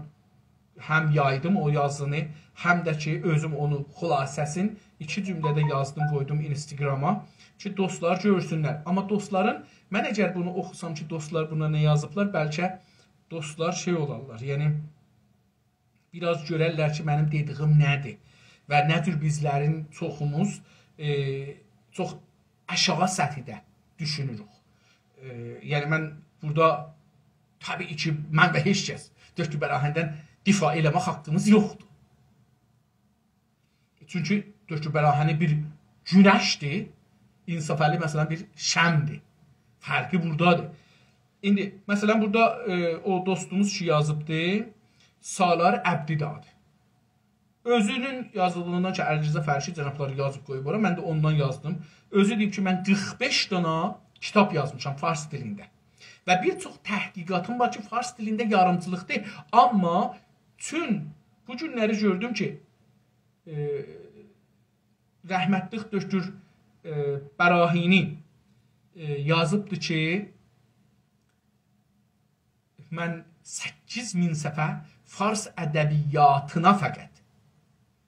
هم یایدیم او یازینی، هم ده کی، اؤزوم اونو خلاصه‌سین ایکی جمله‌ده یازدیم، قویدوم اینستاگراما کی، دوستلار گؤرسونلر. آمما دوستلارین، من اگر بونو اوخوسام کی، دوستلار بونا نه یازیبلار، بلکه دوستلار شئی اولارلار، یعنی بیر آز گؤررلر کی، منیم دئدیگیم نه‌دیر و نه جور بیزلرین چوخوموز، ائ، چوخ آشاغی سطحده دوشونوروک. ائ، یعنی، من بورادا، طبیعی کی، من و هئچ کس دکتر براهنی‌دن دفاع ائله‌مک حاققیمیز یوخدور. چونکی دکتر براهنی بیر گونشدیر، انصافعلی، مثلا، بیر شمعدیر. فرقی بورادادیر. ایندی، مثلا، بورادا، ائ، او دوستوموز کی یازیبدی، سالار عبدی ده آدی. اؤزونون یازیلدیغیندان کی، علیرضا فرشی جنابلاری یازیب قویوب اورا، من ده اوندان یازدیم. اؤزو دئییب کی، من قیرخ بئش دانا کیتاب یازمیشام فارس دیلینده. و بیر چوخ تحقیقاتیم وار کی، فارس دیلینده یاریمچیلیقدیر. آمما چون بو گونلری گؤردوم کی، ائ، رحمتلیک دکتر، ائ، براهنی، ائ، یازیبدی کی، من سککیز مین صفحه فارس ادبیاتینا فقط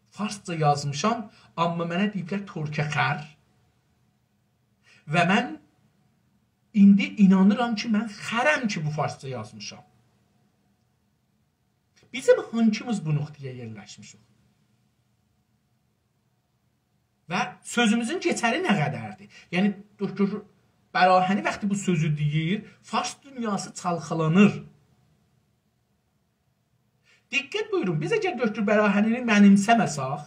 فارسجا یازمیشام، آمما منه دئییبلر ترکه خر و من ایندی اینانیرام کی، من خرم کی، بو فارسجا یازمیشام. بیزیم هانکیمیز بو نقطه‌یه یئرلشمیشیک؟ و سؤزوموزون کئچری نه قدردیر؟ یعنی، دکتر براهنی وقتی بو سؤزو دئییر، فارس دونیاسی چالخالانیر. دقت بویورون، بیز اگر دکتر براهنی‌نی منیمسه‌مه‌سک،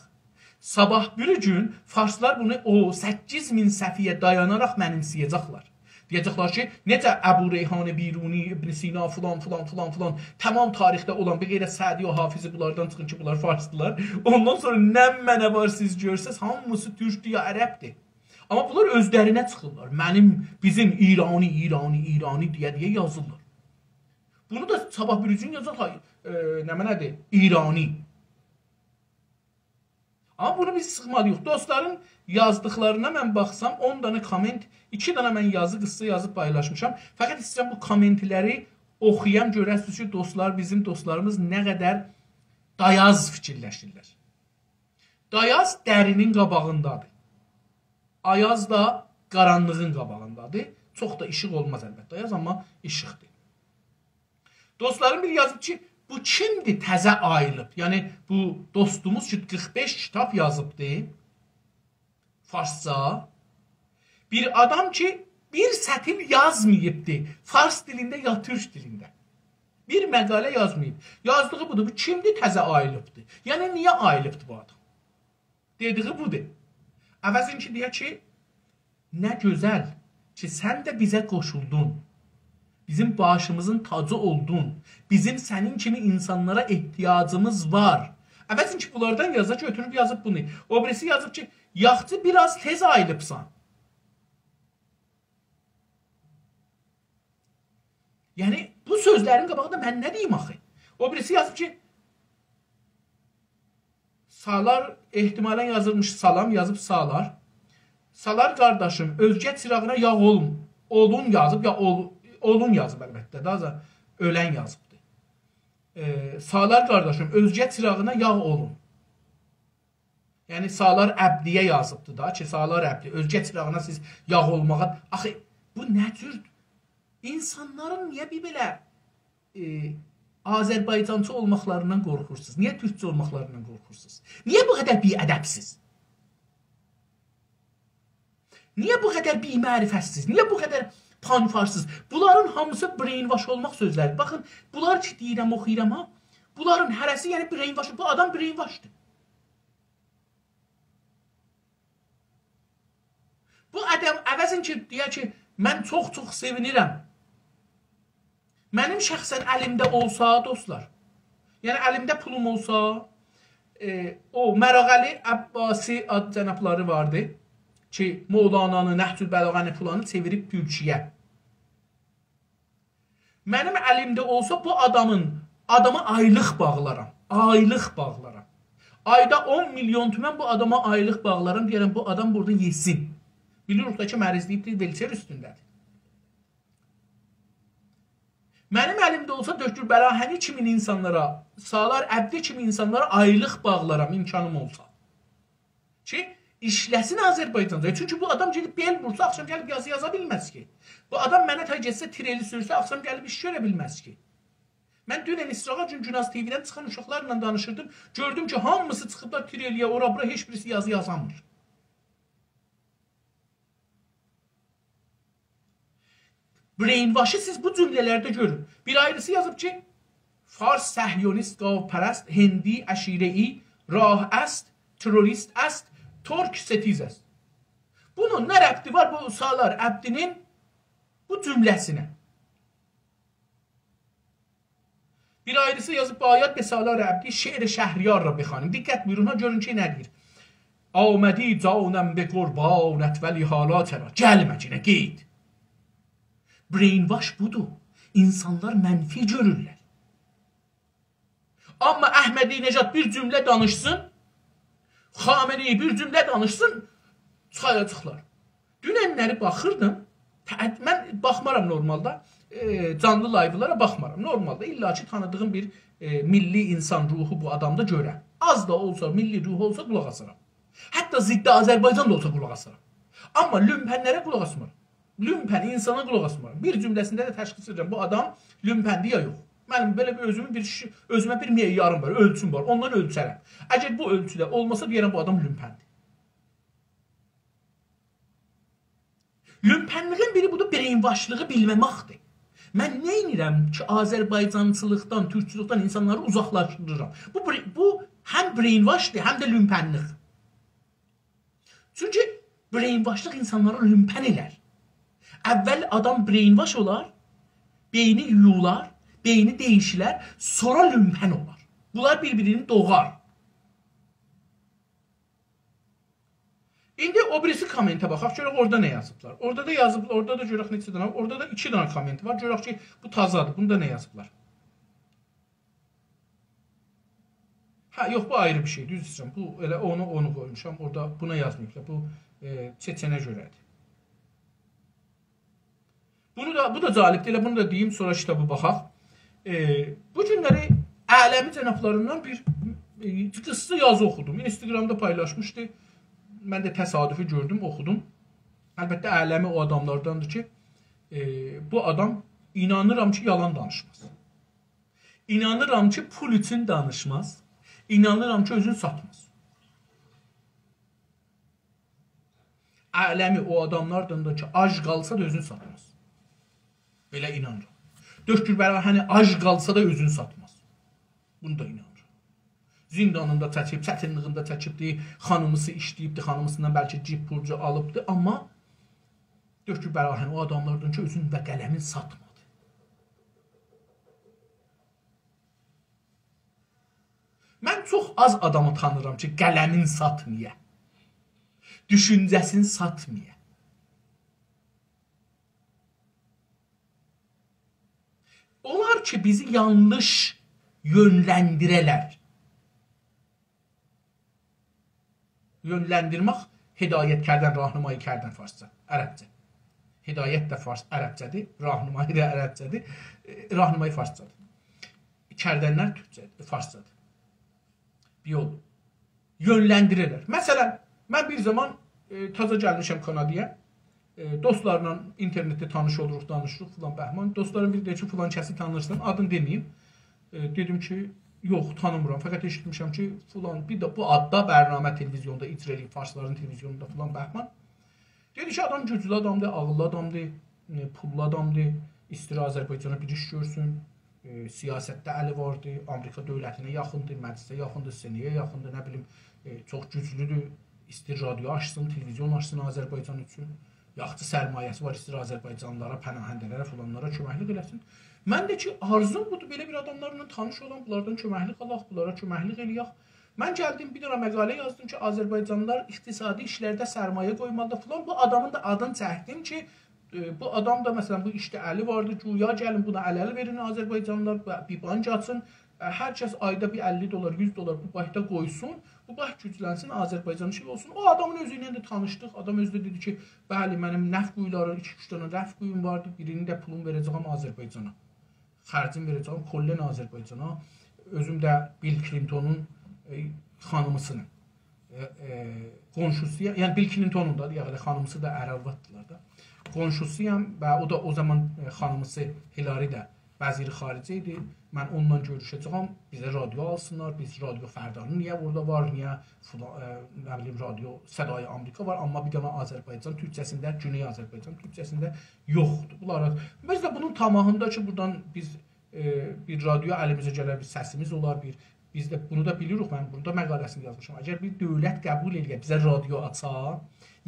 صاباح بیری گون فارسلار بونو او سککیز مین صفحه‌یه دایاناراق منیمسه‌یه‌جکلر. دئیه‌جکلر کی، نئجه ابوریحان بیرونی، ابن سینا، فلان، فلان، فلان، فلان، تمام تاریخده اولان، بیر غیر از سعدی و حافظی، بونلاردان چیخین کی، بونلار فارسدیلار. اوندان سونرا نمنه وار سیز گؤرسز، هامیسی تورکدور یا عربدیر. آمما بونلار اؤزلرینه چیخیرلار. منیم، بیزیم، ایرانی، ایرانی، ایرانی دئیه-دئیه یازیرلار. بونو دا صاباح بیری گون یازار، های، ائ، نمنه‌دیر؟ ایرانی. آمما بونو بیز چیخمالی‌ییق. دوستلارین یازدیقلارینا من باخسام، اون دانا کامنت، ایکی دانا من یازی، قیسسا یازیب پایلاشمیشام. فقط ایسته‌ییرم بو کامنتلری اوخویام، گؤره‌سینیز کی، دوستلار، بیزیم دوستلاریمیز نه قدر دایاز فیکیرلشیرلر. دایاز درینین قاباغیندادیر. آیاز دا قارانلیغین قاباغیندادیر. چوخ دا ایشیق اولماز البته دایاز، آمما ایشیقدیر. دوستلاریم بیری یازیب کی، بو کیمدیر تزه آییلیب؟ یعنی بو دوستوموز کی، قیرخ بئش کیتاب یازیبدی فارسجا. بیر آدام کی، بیر سطر یازماییبدی فارس دیلینده یا تورک دیلینده. بیر مقاله یازماییب. یازدیغی بودور. بو کیمدیر تزه آییلیبدی؟ یعنی نییه آییلیبدی بو آدام؟ دئدیگی بودور. عوضین کی، دئیه کی، نه گؤزل کی، سن ده بیزه قوشولدون. بیزیم باشیمیزین تاجی اولدون. بیزیم سنین کیمی اینسانلارا احتیاجیمیز وار. عوضین کی، بونلاردان یازا، گؤتوروب یازیب بونو. او بیریسی یازیب کی، یاخچی، بیر آز تئز آییلیبسان. یعنی، بو سؤزلرین قاباغیندا من نه دئییم آخی؟ او بیریسی یازیب کی، سالار، احتمالاً یازیلمیش سالام، یازیب سالار. سالار قارداشیم، اؤزگه چیراغینا یاغ اولم-، اولون یازیب، یا اول-، اولون یازیب البته، داها دا اؤلن یازیبدی. ائ، سالار قارداشیم، اؤزگه چیراغینا یاغ اولون. یعنی، سالار عبدی‌یه یازیبدی دا کی، سالار عبدی، اؤزگه چیراغینا سیز یاغ اولماغا. آخی، بو نه جور؟ اینسانلارین نییه بیر بئله، ائ، آذربایجانچی اولماقلاریندان قورخورسونوز؟ نییه تورکچو اولماقلاریندان قورخورسونوز؟ نییه بو قدر بی‌ادبسیز؟ نییه بو قدر بی‌معرفتسیز؟ نییه بو قدر پان‌فارسسیز؟ بونلارین هامیسی brainwash اولماق سؤزلریدیر. باخین، بونلار کی، دئییرم، اوخویورام ها، بونلارین هره‌سی، یعنی brainwash، بو آدام brainwashدیر. بو آدام عوضین کی، دئیه کی، من چوخ-چوخ سئوینیرم. منیم شخصاً الیمده اولسا، دوستلار، یعنی الیمده پولوم اولسا، ائ، او مراغعلی عباسی آد جنابلاری واردی کی، مولانانی، نهج‌البلاغه‌نی، فلانی چئویریب تورکی‌یه. منیم الیمده اولسا، بو آدامین، آداما آیلیق باغلارام. آیلیق باغلارام. آیدا اون میلیون تومن بو آداما آیلیق باغلارام، دئیه‌رم، بو آدام بورادا یئسین. بیلیریک ده کی، مریض دئییبدیر، ویلچر اوستونده‌دیر. منیم الیمده اولسا، دکتر براهنی کیمی اینسانلارا، سالار عبدی کیمی اینسانلارا آیلیق باغلارام، امکانیم اولسا. کی، ایشله‌سین آذربایجاندا. چونکی بو آدام گئدیب بئل وورسا، آخشام گلیب یازی یازا بیلمز کی. بو آدام منه تای گئتسه، تریلی سورسه، آخشام گلیب ایش گؤره بیلمز کی. من دونن ایسراغا گون گوناز تی‌وی‌دن چیخان اوشاقلارلا دانیشیردیم. گؤردوم کی، هامیسی چیخیبلار تریلی‌یه، اورا بورا، هئچ بیریسی یازی یازامیر. Brainwash-ی سیز بو جمله‌لرده گؤرون. بیر آیریسی یازیب کی، فارس صهیونیست، گاوپرست، هندی، عشیره‌ای، راه است، تروریست است، ترک ستیز است. بونون نه ربطی وار بو سالار عبدی‌نین بو جمله‌سینه؟ بیر آیریسی یازیب: «باید به سالار عبدی شعر شهریار را بخوانیم.» دقت بویورون ها، گؤرون کی، نه دئییر. «آمدی جانم به قربانت ولی حالا چرا؟» گلمه، یئنه قئیید. Brainwash بودور. اینسانلار منفی گؤرورلر. آمما احمدی‌نژاد بیر جمله دانیشسین، خامنه‌ای بیر جمله دانیشسین، چیخاجاقلار. دوننلری باخیردیم. تع-، من باخمارام نورمالدا. ائ، جانلی لایولارا باخمارام. نورمالدا الا کی، تانیدیغیم بیر، ائ، میللی اینسان روحو بو آدامدا گؤرم. آز دا اولسا، میللی روحو اولسا قولاق آسارام. حتی ضد آذربایجان دا اولسا قولاق آسارام. آمما لومپنلره قولاق آسمارام. لومپن اینسانا قولاق آسمارام. بیر جمله‌سینده ده تشخیص ائدیرم بو آدام لومپندیر یا یوخ. منیم بئله بیر اؤزومون بیر شی-، اؤزومه بیر معیاریم وار، اؤلچوم وار. اوندان اؤلچرم. اگر بو اؤلچوده اولماسا، دئیه‌رم بو آدام لومپندیر. لومپنلیگین بیری بودور، brainwash-لیغی بیلمه‌مکدیر. من نه ائدیرم کی، آذربایجانچیلیقدان، تورکچولوکدن اینسانلاری اوزاقلاشدیریرام؟ بو، بر-، بو هم brainwash-دیر، هم ده لومپنلیک. چونکی brainwash-لیق اینسانلاری لومپن ائلر. اول آدام brainwash اولار، بئینی یویولار، بئینی دییشیلر، سونرا لومپن اولار. بونلار بیر-بیرینی دوغار. ایندی او بیریسی کامنته باخاق، گؤرک اورادا نه یازیبلار. اورادا دا یازیب، اورادا دا گؤرک نئچه دنه، اورادا دا ایکی دنه کامنت وار. گؤرک کی، بو تازادیر، بوندا نه یازیبلار. هه، یوخ، بو آیری بیر شئی، دوز ایسته‌ییرم. بو ائله اونو، اونو قویموشام، اورادا بونا یازماییبلار. بو، ائ، چئچنه گؤره‌دیر. بونو دا، بو دا جالبدیر. ائله بونو دا دئییم، سونرا کیتابا باخاق. ائ، بو گونلری اعلمی جنابلاریندان بیر، ائ، قیسا یازی اوخودوم. اینستاگرامدا پایلاشمیشدی. من ده تصادفی گؤردوم، اوخودوم. البته، اعلمی او آداملارداندیر کی، ائ، بو آدام اینانیرام کی، یالان دانیشماز. اینانیرام کی، پول اوچون دانیشماز. اینانیرام کی، اؤزونو ساتماز. اعلمی او آداملاردان دا کی، آج قالسا دا اؤزونو ساتماز. بئله اینانیرام. دکتر براهنی آج قالسا دا اؤزونو ساتماز. بونو دا اینانیرام. زیندانیندا چکیب، چتینلیگینده چکیبدی، خانیمیسی ایشله‌ییبدی، خانیمیسیندان بلکه جیب بورجو آلیبدی، آمما دکتر براهنی او آداملاردان کی، اؤزون و قلمین ساتمادی. من چوخ آز آدامی تانیرام کی، قلمین ساتمایا، دوشونجه‌سینی ساتمایا. اونلار کی، بیزی یانلیش یؤنلندیره‌لر. یؤنلندیرمک، هدایت کردن، راهنمایی کردن فارسجا، عربجه. هدایت ده فارس، عربجه‌دیر، راهنمایی دا عربجه‌دیر، ائ، راهنمایی فارسجادیر. کردن‌لر تورکجه‌دیر، فارسجادیر. بیر یول. یؤنلندیره‌لر. مثلا، من بیر زامان، ائ، تازا گلمیشم کانادایا. ائ، دوستلارلا اینترنتده تانیش اولوروق، دانیشیریق فلان بهمان. دوستلارین بیری دئییر کی، فلان کسی تانیرسان، آدینی دئمه‌ییم. ائ، دئدیم کی، یوخ، تانیمیرام. فقط ائشیتمیشم کی، فلان، بیر ده بو آددا برنامه تلویزیوندا اجرا ائله‌ییب، فارسلارین تلویزیونوندا فلان بهمان. دئدی کی، آدام گوجلو آدامدیر، عاغیللی آدامدیر، ائ، پوللو آدامدیر، ایسته‌ییر آذربایجانا بیر ایش گؤرسون، ائ، سیاستده الی واردیر، آمریکا دؤولتینه یاخیندیر، مجلسه یاخیندیر، سنه‌یه یاخیندیر، نه بیلیم، ائ، چوخ گوجلودور، ایسته‌ییر رادیو آچسین، تلویزیون آچسین آذربایجان اوچون. یاخشی سرمایه‌سی وار، ایسته‌ییر آذربایجانلیلارا، پناهنده‌لره، فلانلارا کؤمکلیک ائله‌سین. من ده کی، آرزوم بودور، بئله بیر آداملارلا تانیش اولام، بونلاردان کؤمکلیک آلاق، بونلارا کؤمکلیک ائله‌یک. من گلدیم، بیر دنه مقاله یازدیم کی، آذربایجانلیلار اقتصادی ایشلرده سرمایه قویمالیدیر فلان. بو آدامین دا آدینی چکدیم کی، ائ، بو آدام دا، مثلا، بو ایشده الی واردی، گویا گلین بونا ال-اله وئرین آذربایجانلیلار، ب-، بیر بانک آچین، ائ، هر کس آیدا بیر اللی دلار، یوز دلار بو بانکدا قویسون، بو بانک گوجلنسین، آذربایجان شئی اولسون. او آدامین اؤزو ایله ده تانیشدیق، آدام اؤزو ده دئدی کی، بلی، منیم نفت قویولاری، ایکی-اوچ دنه نفت قویوم واردی، بیرینین ده پولونو وئره‌جه‌یم آذربایجانا. خرجین وئره‌جه‌یم کلاً آذربایجانا. اؤزوم ده بیل کلینتونون، ائ، خانیمیسینین، ائ، ائ، قونشوسویام. یعنی بیل کلینتونون دا، دئیک ائله، خانیمیسی دا ار-آرواددیلار دا. قونشوسویام و او دا او زامان، ائ، خانیمیسی هیلاری ده وزیر خارجه ایدی. من اونونلا گؤروشه‌جه‌یم، بیزه رادیو آلسینلار، بیز رادیو فردانی نییه اورادا وار، نییه فلا-، ائ، نه بیلیم، رادیو صدای آمریکا وار، آمما بیر دنه آذربایجان تورکجه‌سینده، گونئی آذربایجان تورکجه‌سینده یوخدور. بونلار، بیز ده بونون طمعینده کی، بورادان بیز، ائ، بیر رادیو الیمیزه گلر، بیر سسیمیز اولار، بیر، بیز ده بونو دا بیلیریک، من بونون دا مقاله‌سینی یازمیشام. اگر بیر دؤولت قبول ائله‌یه، بیزه رادیو آچا،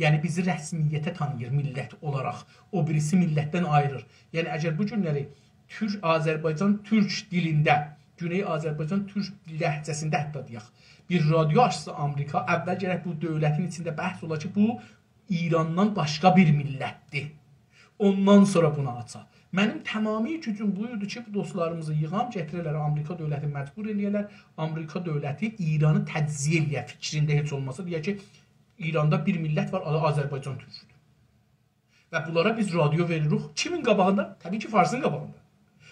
یعنی بیزی رسمیته تانیییر میللت اولاراق، او بیریسی میللتدن آییریر. یعنی اگر بو گونلری تورک، آذربایجان تورک دیلینده، گونئی آذربایجان تورک لهجه‌سینده حتی دئیک، بیر رادیو آچسا آمریکا، اول گرک بو دؤولتین ایچینده بحث اولا کی، بو ایراندان باشقا بیر میللتدیر. اوندان سونرا بونو آچا. منیم تمامی گوجوم بو ایدی کی، بو دوستلاریمیزی ییغام، گتیره‌لر آمریکا دؤولتینی مجبور ائله‌یه‌لر، آمریکا دؤولتی ایرانی تجزیه ائله‌یه فیکرینده هئچ اولماسا، دئیه کی، ایراندا بیر میللت وار، آدی آذربایجان تورکودور. و بونلارا بیز رادیو وئریریک. کیمین قاباغیندا؟ طبیعی کی، فارسین قاباغیندا.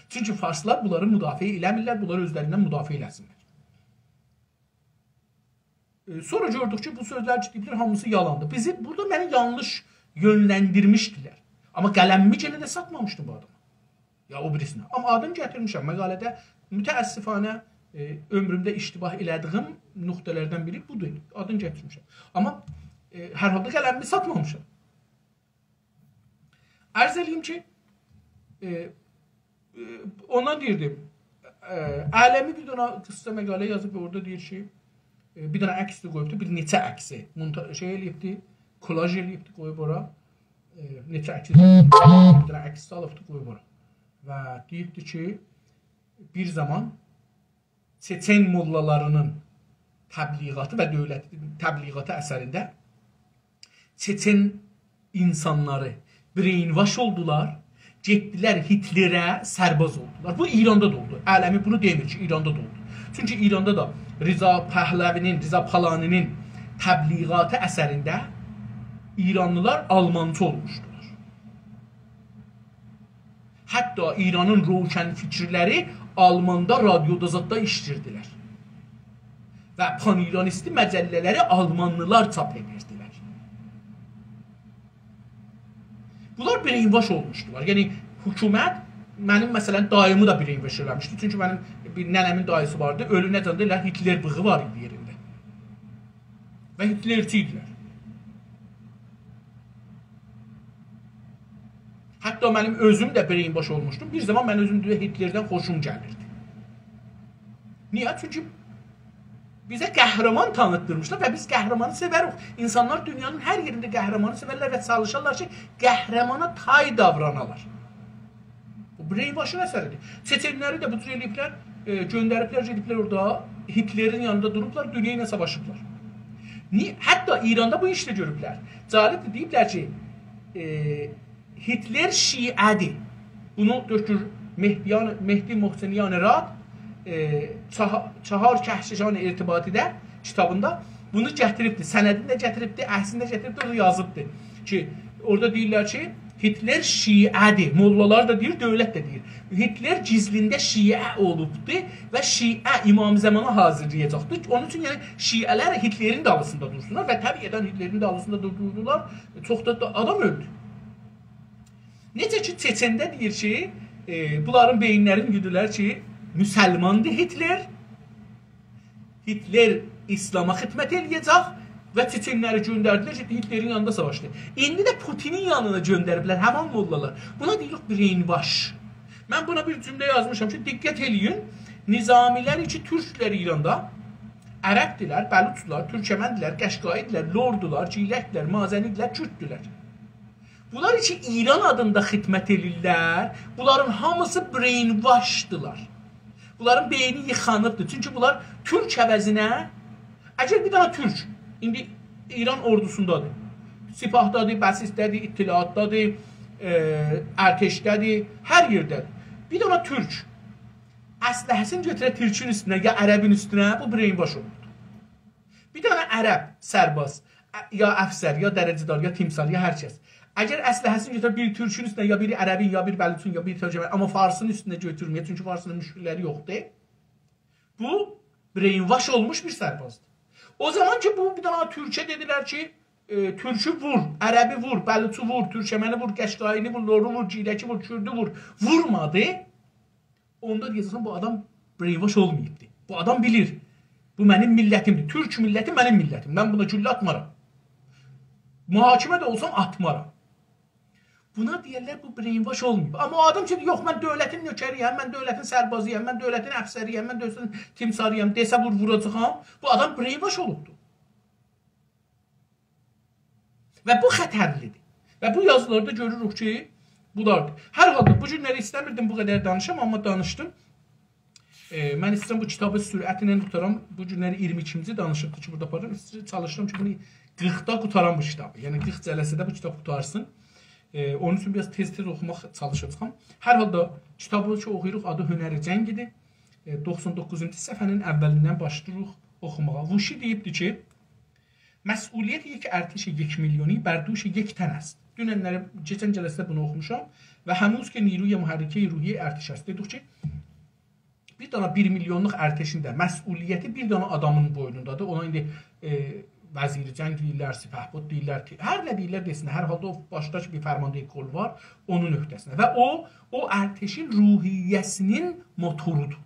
چونکی فارسلار بونلاری مدافعه ائله‌میرلر، بونلار اؤزلریندن مدافعه ائله‌سینلر. ائ، سونرا گؤردوک کی، بو سؤزلر کی دئییبلر، هامیسی یالاندیر. بیزی بورادا منی یانلیش یؤنلندیرمیشدیلر. آمما قلمیمی یئنه ده ساتمامیشدیم بو آداما. یا او بیریسینه. آمما آدینی گتیرمیشم. مقاله‌ده متأسفانه، ائ، عؤمرومده اشتباه ائله‌دیگیم نقطه‌لردن بیری بودور. آدینی گتیرمیشم. آمما، ائ، هر حالدا قلمیمی ساتمامیشام. عرض ائله‌ییم کی، ائ، ائ، اوندان دئییردیم، ائ، عالمی بیر دنه قیسا مقاله یازیب، اورادا دئییر کی، ائ، بیر دنه عکس ده قویوبدو، بیر نئچه عکسی مونتا-، شئی ائله‌ییبدی، کولاژ ائله‌ییبدی، قویوب اورا. ائ، نئچه عکس، بیر دنه عکس سالیبدی، قویوب اورا. و دئییبدی کی، بیر زامان چئچن موللالاری‌نین تبلیغاتی و دؤولت تبلیغاتی اثرینده چئچن اینسانلاری brainwash اولدولار، گئتدیلر هیتلره سرباز اولدولار. بو ایراندا دا اولدو. عالمی بونو دئمیر کی، ایراندا دا اولدو. چونکی ایراندا دا رضا پهلوی‌نین، رضا پالانی‌نین تبلیغاتی اثرینده ایرانلیلار آلمانچی اولموشدولار. حتی ایرانین روشنفکرلری آلماندا رادیودا زاددا ایشله‌ییردیلر. و پان‌ایرانیستی مجله‌لری آلمانلیلار چاپ ائدیردیلر. بونلار brainwash اولموشدولار. یعنی، حکومت منیم، مثلا، داییمی دا brainwash ائله‌میشدی. چونکی منیم بیر ننه‌مین داییسی واردی. اؤلونه‌جن ده ائله هیتلر بیغی وار ایدی یئرینده. و هیتلرچی ایدیلر. حتی منیم اؤزوم ده brainwash اولموشدوم. بیر زامان من اؤزوم ده هیتلردن خوشوم گلیردی. نییه؟ چونکی بیزه قهرمان تانیتدیرمیشلار و بیز قهرمانی سئوریک. اینسانلار دونیانین هر یئرینده قهرمانی سئورلر و چالیشارلار کی، قهرمانا تای داورانالار. بو brainwash-ین اثریدیر. چئچنلری ده بو جور ائله‌ییبلر، ائ، گؤندریبلر، گئدیبلر اورادا هیتلرین یانیندا دوروبلار، دونیا ایله ساواشیبلار. نی-، حتی ایراندا بو ایشی ده گؤروبلر. جالبدیر، دئییبلر کی، ائ، هیتلر شیعه‌دیر. بونو دکتر مهدیان-، مهدی محسنیان راد، ائ، چاها-، چهار کهکشان ارتباطی‌ده کیتابیندا بونو گتیریبدی، سندینی ده گتیریبدی، عکسینی ده گتیریبدی، اونو یازیبدی کی، اورادا دئییرلر کی، هیتلر شیعه‌دیر. موللالار دا دئییر، دؤولت ده دئییر. هیتلر گیزلینده شیعه اولوبدو و شیعه امام زمانا حاضیرلایاجاقدی. اونون اوچون، یعنی، شیعه‌لر هیتلرین دالیسیندا دورسونلار و طبیعتاً هیتلرین دالیسیندا دور-، دوردولار. چوخ دا، دا آدام اؤلدو. نئجه کی، چئچنده دئییر کی، ائ، بونلارین بئیینلرینی یودولار کی، مسلماندیر هیتلر، هیتلر ایسلاما خدمت ائله‌یه‌جک و چئچنلری گؤندردیلر کی، هیتلرین یانیندا ساواشدی. ایندی ده پوتینین یانینا گؤندریبلر، همان موللالار. بونا دئییریک brainwash. من بونا بیر جمله یازمیشام کی، دقت ائله‌یین، نظامی‌لر کی، تورکلر ایراندا، عربدیلر، بلوچلار، تورکمندیلر، قشقایی‌دیلر، لوردولار، گیلکدیلر، مازنی‌دیلر، کورددولر. بونلار کی ایران آدیندا خدمت ائله‌ییرلر، بونلارین هامیسی brainwash-دیلار. بونلارین بئینی ییخانیبدیر. چونکی بونلار تورک عوضینه، اگر بیر دنه تورک ایندی ایران اوردوسوندادیر، سپاهدادیر، بسیجده‌دیر، اطلاعاتدادیر، ائ، ارتشده‌دیر، هر یئرده‌دیر. بیر دنه تورک اسلحه‌سینی گؤتوره تورکون اوستونه، یا عربین اوستونه، بو brainwash اولوبدور. بیر دنه عرب سرباز، ا-، یا افسر، یا درجه‌دار، یا تیمسار، یا هر کس. اگر اسلحه‌سینی گؤتوره بیر تورکون اوستونه، یا بیر عربین، یا بیر بلوچون، یا بیر تورکمن، آمما فارسین اوستونه گؤتورمه‌یه، چونکی فارسینین مشکل‌لری یوخدور. بو brainwash اولموش بیر سربازدیر. او زامان کی، بو بیر دنه تورکه دئدیلر کی، ائ، تورکو وور، عربی وور، بلوچو وور، تورکمنی وور، قشقایینی وور، لورو وور، گیلکی وور، کوردو وور، وورمادی. اوندا دئیه‌جکسن، بو آدام brainwash اولماییبدی. بو آدام بیلیر. بو منیم میللتیمدیر. تورک میللتی منیم میللتیم. من بونا گولله آتمارام. محاکمه ده اولسام آتمارام. بونا دئیرلر، بو brainwash اولماییب. آمما او آدام کی، یوخ، من دؤولتین نؤکری‌یم، من دؤولتین سربازی‌یام، من دؤولتین افسری‌یم، من دؤولتین تیمساری‌یام دئسه، وور ووراجاغام، بو آدام brainwash اولوبدور. و بو خطرلی‌دیر. و بو یازیلاردا گؤروروک کی، بولاردیر. هر حالدا بو گونلری ایسته‌میردیم بو قدر دانیشام، آمما دانیشدیم. ائ، من ایسته‌ییرم بو کیتابی سرعتله قوتارام. بو گونلری اییرمی ایکینجی دانیشیقدیر کی، بورادا آپاریرام. ایسته‌ییرم، چالیشیرام کی، بونو قیرخدا قوتارام بو کیتابی. یعنی قیرخ جلسه‌ده بو کیتاب قوتارسین. ائ، اونون اوچون بیر آز تئز-تئز اوخوماق چالیشاجاغام. هر حالدا کیتابی کی اوخویوروق، آدی هنر جنگی‌دیر. ائ، دوخسان دوققوزونجو صفحه‌نین اولیندن باشلاییریق اوخوماغا. ووشی دئییبدی کی، مسئولیت یک ارتش یک میلیونی بر دوش یک تن است. دونن‌لری، کئچن جلسه‌ده بونو اوخوموشام. و هنوز که نیروی محرکهٔ روحی ارتش است. دئدیک کی، بیر دانا بیر میلیونلوق ارتشین ده مسئولیتی بیر دانا آدامین بوینوندادیر. اونا ایندی، ائ، وزیر جنگ دئییرلر، سپهبد دئییرلر کی، هر نه دئییرلر دئسین، هر حالدا او باشداکی بیر فرمانده کل وار، اونون عهده‌سینده. و او، او ارتشین روحیه‌سینین موتورودور.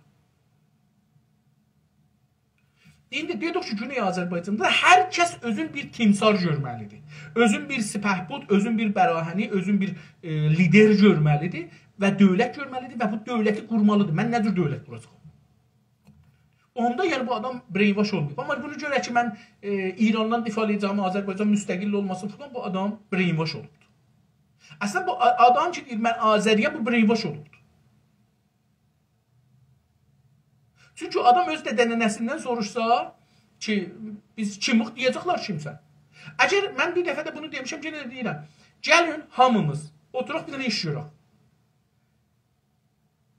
ایندی دئدیک کی، گونئی آذربایجاندا هر کس اؤزون بیر تیمسار گؤرمه‌لی‌دیر. اؤزون بیر سپهبد، اؤزون بیر براهنی، اؤزون بیر، ائ، لیدر گؤرمه‌لی‌دیر و دؤولت گؤرمه‌لی‌دیر و بو دؤولتی قورمالی‌دیر. من نه جور دؤولت قوراجاغام؟ اوندا، یعنی، بو آدام brainwash اولماییب. آمما بونو گؤره کی، من، ائ، ایراندان دفاع ائده‌جم، آذربایجان مستقل اولماسین فلان، بو آدام brainwash اولوبدور. اصلینده بو آ-، آدام کی دئییر، «من آذری‌یم»، بو brainwash اولوبدور. چونکی آدام اؤز دده-ننه‌سیندن سوروشسا کی، «بیز کیمیق؟» دئیه‌جکلر، «کیمسن؟» اگر من بیر دفعه ده بونو دئمیشم، یئنه ده دئییرم. گلین هامیمیز اوتوراق بیر دنه ایش گؤرک.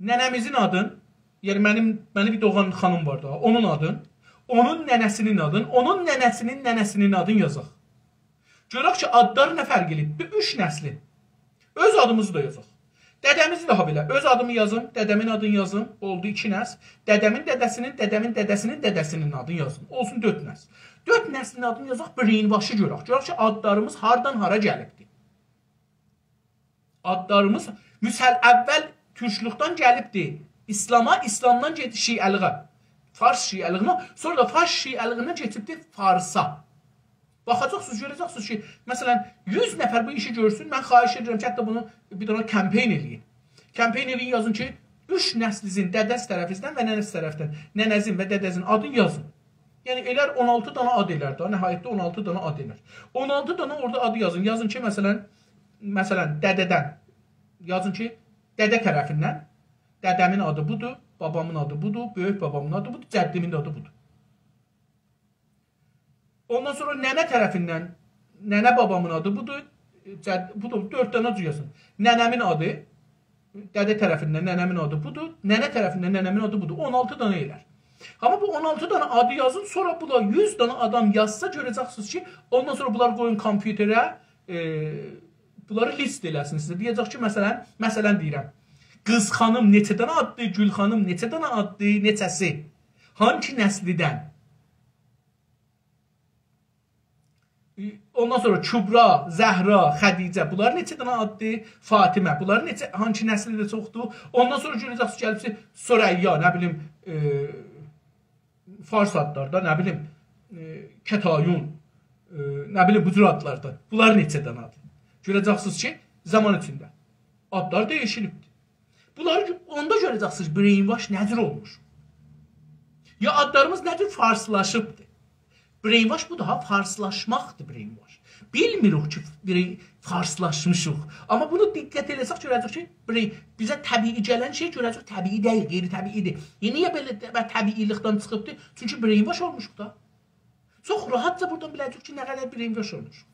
ننه‌میزین آدین، یعنی منیم، منی بیر دوغان خانیم وار دا، اونون آدین، اونون ننه‌سینین آدین، اونون ننه‌سینین ننه‌سینین آدین یازاق. گؤرک کی، آدلار نه فرق ائله‌ییب؟ بیر اوچ نسلین. اؤز آدیمیزی دا یازاق. دده‌میزی ده هابئله. اؤز آدیمی یازیم، دده‌مین آدینی یازیم. اولدو ایکی نسل. دده‌مین دده‌سینین، دده‌مین دده‌سینین دده‌سینین آدینی یازیم. اولسون دؤرد نسل. دؤرد نسلین آدینی یازاق، brainwash-ی گؤرک. گؤرک کی، آدلاریمیز هاردان هارا گلیبدی. آدلاریمیز مسل-، اول تورکلوکدن گلیبدی ایسلاما، ایسلامدان گئتدی شیعه‌لیغا. فارس شیعه‌لیغینه، سونرا دا فارس شیعه‌لیغیندن کئچیبدی فارسا. باخاجاقسینیز، گؤره‌جکسینیز کی، مثلا، یوز نفر بو ایشی گؤرسون، من خواهش ائدیرم کی، حتی بونو بیر دنه کمپین ائله‌یین. کمپین ائله‌یین، یازین کی، اوچ نسلینیزین، دده‌ز طرفیزدن و ننه‌ز طرفدن، ننه‌زین و دده‌زین آدینی یازین. یعنی، ائلر اون آلتی دانا آد ائلر ده، نهایتده اون آلتی دانا آد ائلر. اون آلتی دانا اورادا آدی یازین. یازین کی، مثلا، مثلا، دده‌دن، یازین کی، دده طرفیندن، دده‌مین آدی بودور، بابامین آدی بودور، بؤیوک بابامین آدی بودور، جدیمین ده آدی بودور. اوندان سونرا ننه طرفیندن، ننه بابامین آدی بودور، جد-، بودور، دؤرد دانا جور یازین. ننه‌مین آدی، دده طرفیندن ننه‌مین آدی بودور، ننه طرفیندن ننه‌مین آدی بودور. اون آلتی دانا ائلر. آمما بو اون آلتی دانا آدی یازین، سونرا بونلار یوز دانا آدام یازسا، گؤره‌جکسینیز کی، اوندان سونرا بونلاری قویون کامپیوتره، ائ، بونلاری لیست ائله‌سین سیزه. دئیه‌جک کی، مثلا، مثلا دئییرم، قیز خانیم نئچه دانا آددی، گول خانیم نئچه دانا آددی، نئچه‌سی، هانسی نسلیدن؟ اوندان سونرا کبرا، زهرا، خدیجه، بونلار نئچه دنه آددی؟ فاطمه، بونلار نئچه، هانسی نسلی ده چوخدور؟ اوندان سونرا گؤره‌جکسینیز، گلیبسیز ثریا، نه بیلیم، ائ، فارس آدلار دا، نه بیلیم، ائ، کتایون، ائ، نه بیلیم، بو جور آدلار دا. بونلار نئچه دنه‌دیر؟ گؤره‌جکسینیز کی، زامان ایچینده آدلار دییشیلیبدیر. بونلاری گؤ-، اوندا گؤره‌جکسینیز، brainwash نه جور اولموش. یا آدلاریمیز نه جور فارسلاشیبدیر. Brainwash بودور ها، فارسلاشماقدیر brainwash. بیلمیریک کی، brain-، فارسلاشمیشیق. آمما بونو دقت ائله‌سک گؤره‌جه‌ییک کی، brain-، بیزه طبیعی گلن شئی گؤره‌جه‌ییک طبیعی دئییل، غیر طبیعی‌دیر. ائ، نییه بئله ط-، طبیعی‌لیکدن چیخیبدیر؟ چونکی brainwash اولموشوق دا. چوخ راحتجا بورادان بیله‌جه‌ییک کی، نه قدر brainwash اولموشوق.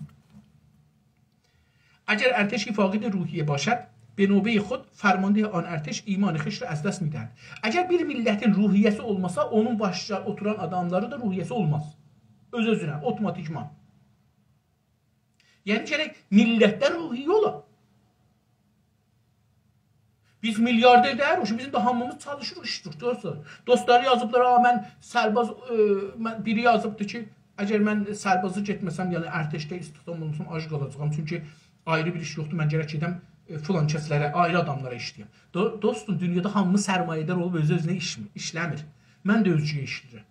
اگر ارتشی فاقد روحیه باشد، به نوبهٔ خود فرماندهٔ آن ارتش ایمان خویش را از دست می‌دهد. اگر بیر میللتین روحیه‌سی اولماسا، اونون باشدا اوتوران آداملاری دا روحیه‌سی اولماز. اؤز-اؤزونه، اوتوماتیکمان. یعنی، گرک میللتده روحیه اولا. بیز میلیاردر دئییلیک، بیزیم ده هامیمیز چالیشیریق، ایشله‌ییریک، دوستلار. دوستلاری یازیبلار، «آ، من سرباز»، ائ، من، بیری یازیبدی کی، «اگر من سربازی گئتمه‌سم، یعنی ارتشده استخدام اولونسام، آج قالاجاغام، چونکی آیری بیر ایش یوخدور، من گرک گئدم، ائ، فلان کسلره، آیری آداملارا ایشله‌یم. دو-، دوستوم، دونیادا هامی سرمایه‌دار اولوب اؤزو اؤزونه ایشله‌میر. ایشله‌میر. من ده اؤزگه‌یه ایشله‌ییرم.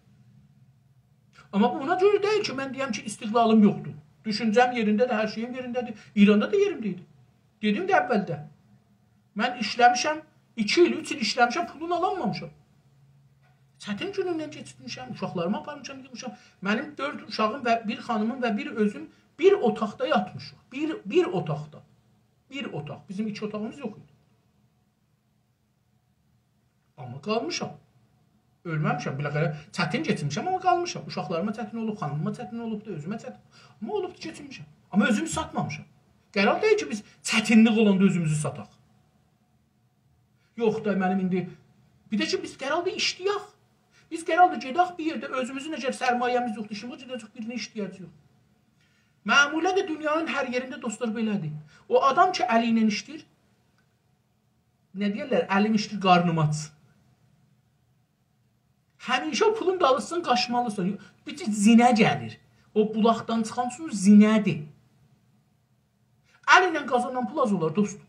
آمما بو اونا گؤره دئییل کی، من دئیم کی، استقلالیم یوخدور. دوشونجه‌م یئرینده‌دیر، هر شئییم یئرینده‌دیر. ایراندا دا یئریمده ایدی. دئدیم ده اولده. من ایشله‌میشم، ایکی ایل، اوچ ایل ایشله‌میشم، پولونو آلانمامیشام. چتین گونوندن کئچیرمیشم، اوشاقلاریمی آپارمیشام، ییغمیشام. منیم دؤرد اوشاغیم و بیر خانیمیم و بیر اؤزوم بیر اوتاقدا یاتمیشیق. بیر، بیر اوتاقدا. بیر اوتاق. بیزیم ایکی اوتاغیمیز یوخ ایدی. آمما قالمیشام. اؤلمه‌میشم. بالاخره چتین کئچیرمیشم، آمما قالمیشام. اوشاقلاریما چتین اولوب، خانیمیما چتین اولوبدو، اؤزومه چتین. آمما اولوبدو، کئچینمیشم. آمما اؤزومو ساتمامیشام. قرار دئییل کی، بیز چتینلیک اولاندا اؤزوموزو ساتاق. یوخ دا، منیم ایندی، بیر ده کی، بیز قراردی ایشله‌یک. بیز قراردی گئدک بیر یئرده، اؤزوموزون اگر سرمایه‌میز یوخدور، ایشیمیز، گئده‌جک بیرینه ایشله‌یه‌جه‌ییک. معمولا دا دونیانین هر یئرینده، دوستلار، بئله‌دیر. او آدام کی، الی ایله ایشله‌ییر، نه دئیرلر، الیم ایشله‌ییر، قارنیم آج. همیشه او پولون دالیسیجان قاچمالیسان. بیر زینه گلیر. او بولاقدان چیخان سو زینه‌دیر. ال ایله قازانان پول آز اولار، دوست.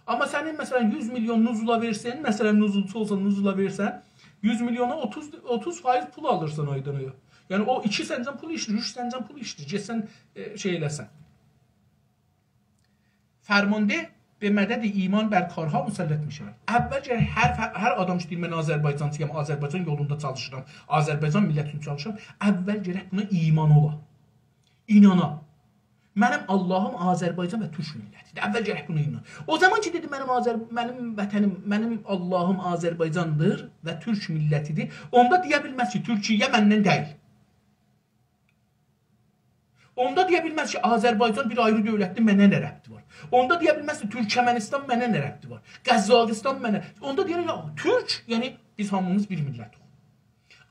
آمما سنین، مثلا، یوز میلیون نزولا وئرسن، مثلا، نزولچو اولسان، نزولا وئرسن، یوز میلیونا اوتوز، اوتوز فایز پول آلیرسان آیدان آیا. یعنی، او ایکی سنجن پول ایشله‌ییر، اوچ سنجن پول ایشله‌ییر. گئتسن، ائ، شئی ائله‌سن. فرمانده به مدد ایمان بر کارها مسلط می‌شود. اول گرک هر ف-، هر آدام کی، دئییر، «من آذربایجانچی‌یام، آذربایجان یولوندا چالیشیرام، آذربایجان میللتی اوچون چالیشیرام»، اول گرک بونا ایمان اولا. اینانا. منیم آللاهیم آذربایجان و تورک میللتی‌دیر. اول گرک بونا اینان. او زامان کی، دئدی، «منیم آذر-، منیم وطنیم، منیم آللاهیم آذربایجاندیر و تورک میللتی‌دیر»، اوندا دئیه بیلمز کی، تورکیه مندن دئییل. اوندا دئیه بیلمز کی، آذربایجان بیر آیری دؤولتدیر، منه نه ربطی وار؟ اوندا دئیه بیلمز کی، تورکمنیستان منه نه ربطی وار؟ قزاقیستان منه. اوندا دئیر، «یا، تورک، یعنی بیز هامیمیز بیر میللتیک.»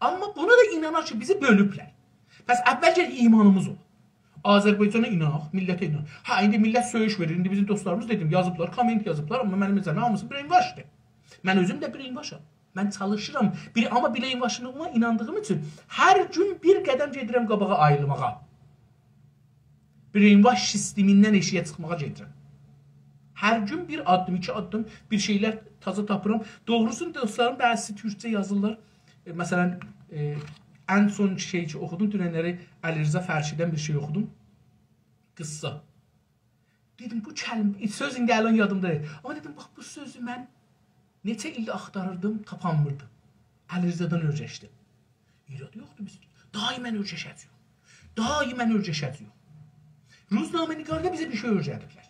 آمما بونا دا اینانار کی، بیزی بؤلوبلر. پس اول گرک ایمانیمیز اولا. آذربایجانا ایناناق، میللته ایناناق. هه، ایندی میللت سؤیوش وئریر. ایندی بیزیم دوستلاریمیز، دئدیم، یازیبلار، کامنت یازیبلار، آمما منیم نظریمه هامیسی brainwashدیر. من اؤزوم ده brainwashام. من چالیشیرام. بیر، آمما brainwashلیغیما ایناندیغیم اوچون هر گون بیر قدم گئدیرم قاباغا، آیریلماغا. Brainwash سیستمیندن ائشیگه چیخماغا گئدیرم. هر گون بیر آددیم، ایکی آددیم، بیر شئیلر تازا تاپیرام. دوغروسونو، دوستلاریم بعضیسی تورکجه یازیرلار. ائ، مثلا، ائ، ان سون شئی کی اوخودوم، دوننلری علیرضا فرشی‌دن بیر شئی اوخودوم. قیسسا. دئدیم، بو کلمه، سؤز ایندی الان یادیمدا دئییل. آمما دئدیم، باخ، بو سؤزو من نئچه ایلدیر آختاریردیم، تاپانمیردیم. علیرضادان اؤیرشدیم. ایراد یوخدور بیز. دائما اؤیرشه‌جه‌ییک. دائما اؤیرشه‌جه‌ییک. روزنامه‌نگاردا بیزه بیر شئی اؤیره‌دیبلر.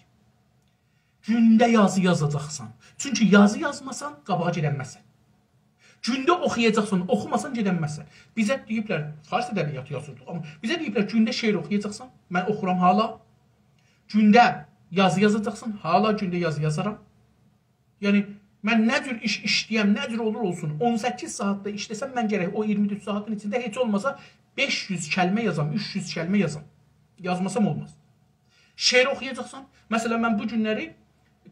گونده یازی یازاجاقسان. چونکی یازی یازماسان، قاباغا گئدنمزسن. گونده اوخویاجاقسان، اوخوماسان گئدنمزسن. بیزه دئییبلر، فارس ادبیاتی یازیردیق، آمما بیزه دئییبلر، گونده شعر اوخویاجاقسان، من اوخورام حالا. گونده یازی یازاجاقسان، حالا گونده یازی یازارام. یعنی، من نه جور ایش ایشله‌یم، نه جور اولور اولسون، اون سککیز ساعات دا ایشله‌سم، من گرک او اییرمی دؤرد ساعاتین ایچینده هئچ اولماسا بئش یوز کلمه یازام، اوچ یوز کلمه یازام. یازماسام اولماز. شعر اوخویاجاقسان. مثلا، من بو گونلری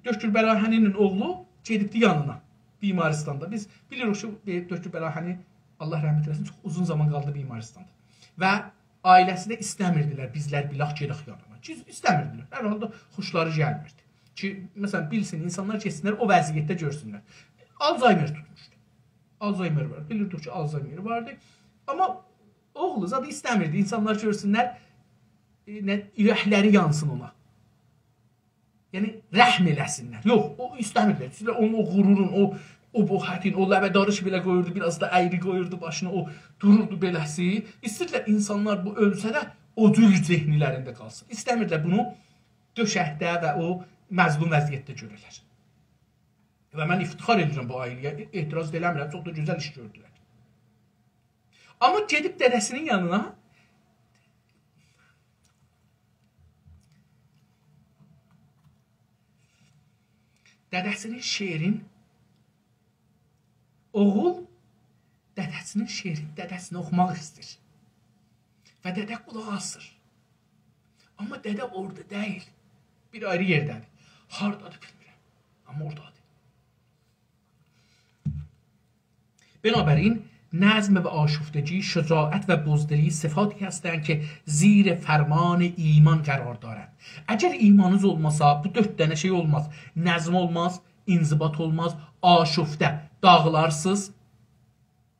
دکتر براهنی‌نین اوغلو گئدیبدی یانینا، بیمارستاندا. بیز بیلیریک کی، ائ، دکتر براهنی، الله رحمت ائله‌سین، چوخ اوزون زامان قالدی بیمارستاندا. و عائله‌سی ده ایسته‌میردیلر بیزلر بیلاخ گئدک یانینا. کی، ایسته‌میردیلر. هر حالدا خوشلاری گلمیردی. کی، مثلا، بیلسین، اینسانلار گئتسینلر، او وضعیتده گؤرسونلر. آلزایمر توتموشدو. آلزایمر وار. بیلیردیک کی، آلزایمر واردی. آمما اوغلو زادی ایسته‌میردی اینسانلار گؤرسونلر، ائ، نه، اورکلری یانسین اونا. یعنی، رحم ائله‌سینلر. یوخ، او ایسته‌میردیلر. ایسته‌ییرلر اونون او غرورون، او، او ابهتین، او لبه‌داری کی، بئله قویوردو، بیر آز دا اَیری قویوردو باشینا، او دوروردو بئله‌سی. ایسته‌ییردیلر اینسانلار بو اؤلسه ده او جور ذهنلرینده قالسین. ایسته‌میردیلر بونو دؤشکده و او مظلوم وضعیتده گؤره‌لر. و من افتخار ائدیرم بو عائله‌یه، اعتراض دا ائله‌میرم، چوخ دا گؤزل ایش گؤردولر. آمما گئدیب دده‌سینین یانینا، دده‌سینین شعرین، اوغول دده‌سینین شعرین، دده‌سینه اوخوماق ایسته‌ییر. و دده قولاق آسیر. آمما دده اورادا دئییل. بیر آیری یئرده‌دیر. هاردادیر بیلمیرم. آمما اورادادیر. بنابراین، نظم و آشفتگی، شجاعت و بزدلی صفاتی هستند که زیر فرمان ایمان قرار دارند. اگر ایمانینیز اولماسا، بو دؤرد دنه شئی اولماز. نظم اولماز، انضباط اولماز، آشفته، داغیلارسینیز،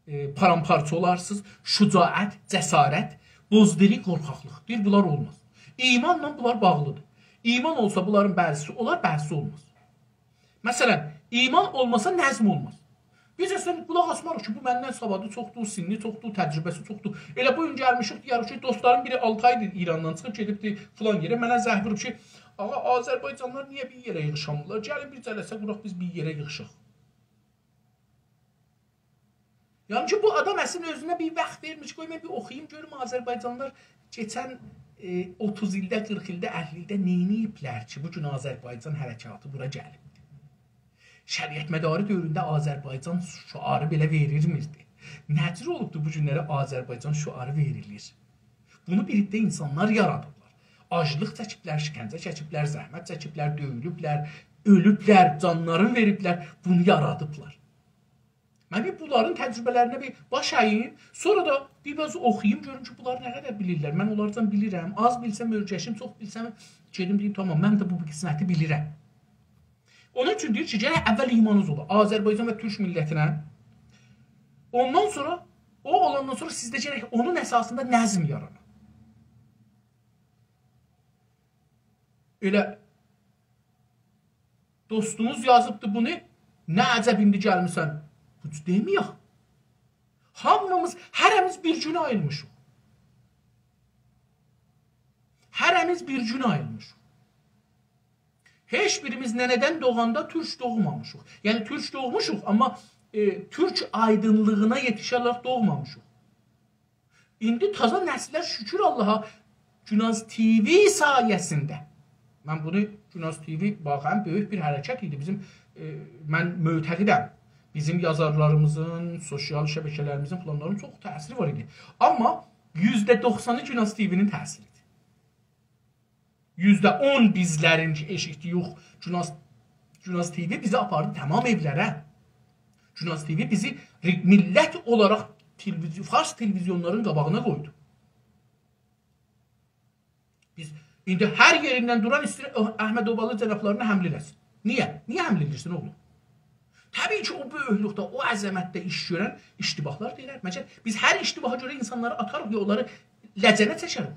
ائ، پارامپارچا اولارسینیز، شجاعت، جسارت، بزدلی، قورخاقلیق. دئییر، بونلار اولماز. ایمانلا بونلار باغلیدیر. ایمان اولسا بونلارین بعضیسی اولار، بعضیسی اولماز. مثلا، ایمان اولماسا نظم اولماز. بیز اصلا قولاق آسماریق کی، بو مندن سوادی چوخدور، سنّی چوخدور، تجربه‌سی چوخدور. ائله بو گون گلمیشیک، دئیه‌ریک کی، دوستلاریم بیری آلتی آیدیر ایراندان چیخیب گئدیبدی فلان یئره. منه زنگ ووروب کی، «آغا، آذربایجانلیلار نییه بیر یئره ییغیشامیرلار؟ گلین بیر جلسه قوراق، بیز بیر یئره ییغیشاق.» یعنی کی، بو آدام اصلینده اؤزونه بیر واخت وئرمیر کی، قوی من بیر اوخویوم، گؤروم آذربایجانلیلار کئچن، ائ، اوتوز ایلده، قیرخ ایلده، اللی ایلده نئینییبلر کی، بو گون آذربایجان حرکاتی بورا گلیبدیر. شریعتمداری دؤورونده آذربایجان شعاری بئله وئریلمیردی. نه جور اولوبدو بو گونلری آذربایجان شعاری وئریلیر؟ بونو بیر عده اینسانلار یارادیبلار. آجلیق چکیبلر، شکنجه چکیبلر، زحمت چکیبلر، دؤیولوبلر، اؤلوبلر، جانلارینی وئریبلر، بونو یارادیبلار. من بیر بونلارین تجربه‌لرینه بیر باش اییم، سونرا دا بیر بیر آز اوخویوم، گؤروم کی، بونلار نه قدر بیلیرلر. من اونلاردان بیلیرم، آز بیلسم اؤرگشیم، چوخ بیلسم گئدیم دئییم، تامام، من ده بو قسمتی بیلیرم. اونون اوچون دئییر کی، گرک اول ایمانینیز اولا آذربایجان و تورک میللتینه. اوندان سونرا، او اولاندان سونرا سیزده گرک اونون اساسیندا نظم یارانا. ائله دوستوموز یازیبدی بونو، نه عجب ایندی گلمیسن؟ بو دئمه‌یک. هامیمیز، هره‌میز بیر گونه آییلمیشیق. هره‌میز بیر گونه آییلمیشیق. هئچ بیریمیز ننه‌دن دوغاندا تورک دوغمامیشیق. یعنی تورک دوغموشوق، آمما، ائ، تورک آیدینلیغینا یئتیشه‌رک دوغمامیشیق. ایندی تازا نسیللر، شوکور آللاها، گوناز تی‌وی سایه‌سینده. من بونو، گوناز تی‌وی، باخین، بؤیوک بیر حرکت ایدی. بیزیم، ائ، من معتقدم، بیزیم یازارلاریمیزین، سوسیال شبکه‌لریمیزین، فلانلارین چوخ تأثیری وار ایدی. آمما یوزده دوخسانی گوناز تی‌وی‌نین تأثیریدیر. یوزده اون بیزلرین ائشیتدییوخ، گوناز، گوناز تی‌وی بیزی آپاردی تمام ائولره. گوناز تی‌وی بیزی ری-، میللت اولاراق تلویزیون، فارس تلویزیونلارین قاباغینا قویدو. بیز ایندی هر یئریندن دوران ایسته‌ییر اح-، احمد اوبالی جنابلارینا حمله ائله‌سین. نییه؟ نییه حمله ائدیرسن، اوغلوم؟ طبیعی کی، او بؤیوکلوکده، او عظمتده ایش گؤرن اشتباهلار دا ائلر. مگر بیز هر اشتباها گؤره اینسانلاری آتاریق، یا اونلاری لجنه چکریک؟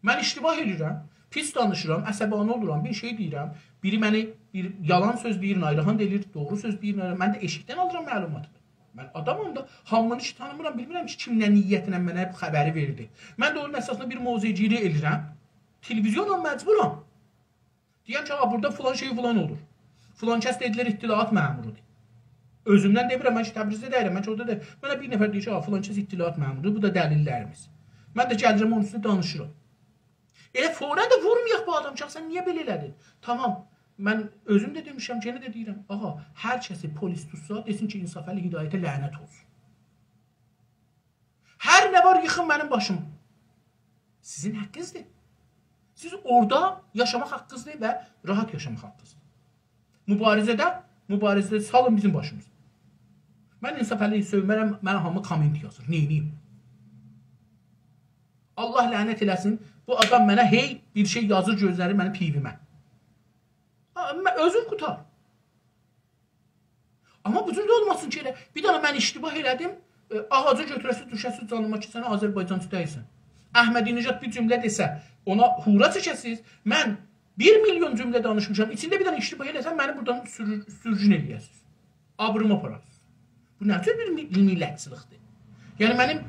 من اشتباه ائدیرم، پیس دانیشیرام، عصبانی اولورام، بیر شئی دئییرم، بیری منی بیر یالان سؤز دئییر، نایراهان دا ائله‌ییر، دوغرو سؤز دئییر، نایراهان. من ده ائشیکدن آلیرام معلوماتی. من آدامام دا، هامینی کی تانیمیرام، بیلمیرم کی، کیم نه نیتله منه بو خبری وئردی. من ده اونون اساسیندا بیر موضع‌گیری ائدیرم. تلویزیونام، مجبورام. دئیم کی، «آ، بورادا فلان شئی فلان اولور. فلان کس دئدیلر اطلاعات مأمورودور.» اؤزومدن دئمیرم، من کی تبریزده دئییرم، من کی اورادا دئییرم. منه بیر نفر دئییر کی، «آ، فلان کس اطلاعات مأمورودور، بو دا دلیللریمیز.» من ده گلیرم اونون اوستونه دانیشیرام. ائله فوراً ده وورمایاق بو آدامی کی، «سن نییه بئله ائله‌دین؟» تامام، من اؤزوم ده دئمیشم، یئنه ده دئییرم. آغا، هر کسی پلیس توتسا، دئسین کی، انصافعلی هدایته لعنت اولسون. هر نه وار، ییخین منیم باشیما. سیزین حاققینیزدیر. سیز اورادا یاشاماق حاققینیزدیر و راحت یاشاماق حاققینیزدیر. مبارزه‌ده، مبارزه‌ده سالین بیزیم باشیمیزا. من انصافعلی‌یی سؤیمه‌رم، منه هامی کامنت یازیر. نئینییم؟ الله لعنت ائله‌سین. بو آدام منه هئی بیر شئی یازیر، گؤزله‌ریر منیم پی‌ویمه. آ، من، اؤزون قوتار. آمما بو جور ده اولماسین کی، ائله بیر دنه من اشتباه ائله‌دیم، ائ، آغاجا گؤتوره‌سیز، دوشه‌سیز جانیما کی، سن آذربایجانچی دئییلسن. احمدی‌نژاد بیر جمله دئسه، اونا هورا چکه‌سیز. من بیر میلیون جمله دانیشمیشام، ایچینده بیر دنه اشتباه ائله‌سم، منی بورادان سورو-، سورگون ائله‌یه‌سیز. آبریمی آپاراسیز. بو نه جور بیر می-، میللتچیلیکدیر؟ یعنی منیم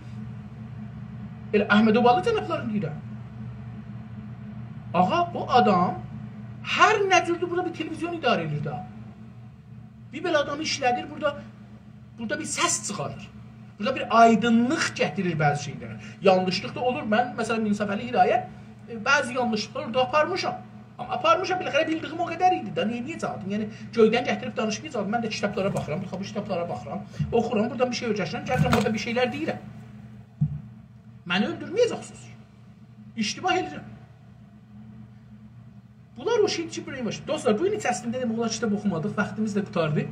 ائله احمد اوبالی جنابلارینی دئییرم. آغا، بو آدام هر نه جوردور بورادا بیر تلویزیون اداره ائدیر ده. بیر بئله آدامی ایشله‌دیر بورادا، بورادا بیر سس چیخاریر. بورادا بیر آیدینلیق گتیریر بعضی شئیلره. یانلیشلیق دا اولور. من، مثلا، انصافعلی هدایت، ائ، بعضی یانلیشلیقلاری اورادا آپارمیشام. آمما آپارمیشام، بالاخره بیلدیگیم او قدر ایدی ده، نییه، نییه چاغیردیم؟ یعنی گؤیدن گتیریب دانیشمایاجاغدیم. من ده کیتابلارا باخیرام، بو کیتابلارا باخیرام، اوخورام، بورادا بیر شئی اؤیرشیرم، گلیرم، بورادا بیر شئیلر دئییرم. منی اؤلدورمه‌یه‌جکسینیز. اشتباه ائدیرم. بونلار او شئی کی، brainwash. دوستلار، بو گون ایچریسینده دئمک اولار کیتاب اوخومادیق، واختیمیز دا قوتاردی.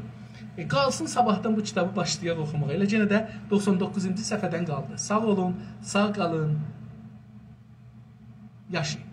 ائ، قالسین صاباحدان بو کیتابی باشلایاق اوخوماغا. ائله یئنه ده دوخسان دوققوزونجو صفحه‌دن قالدی. ساغ اولون، ساغ قالین. یاشایین.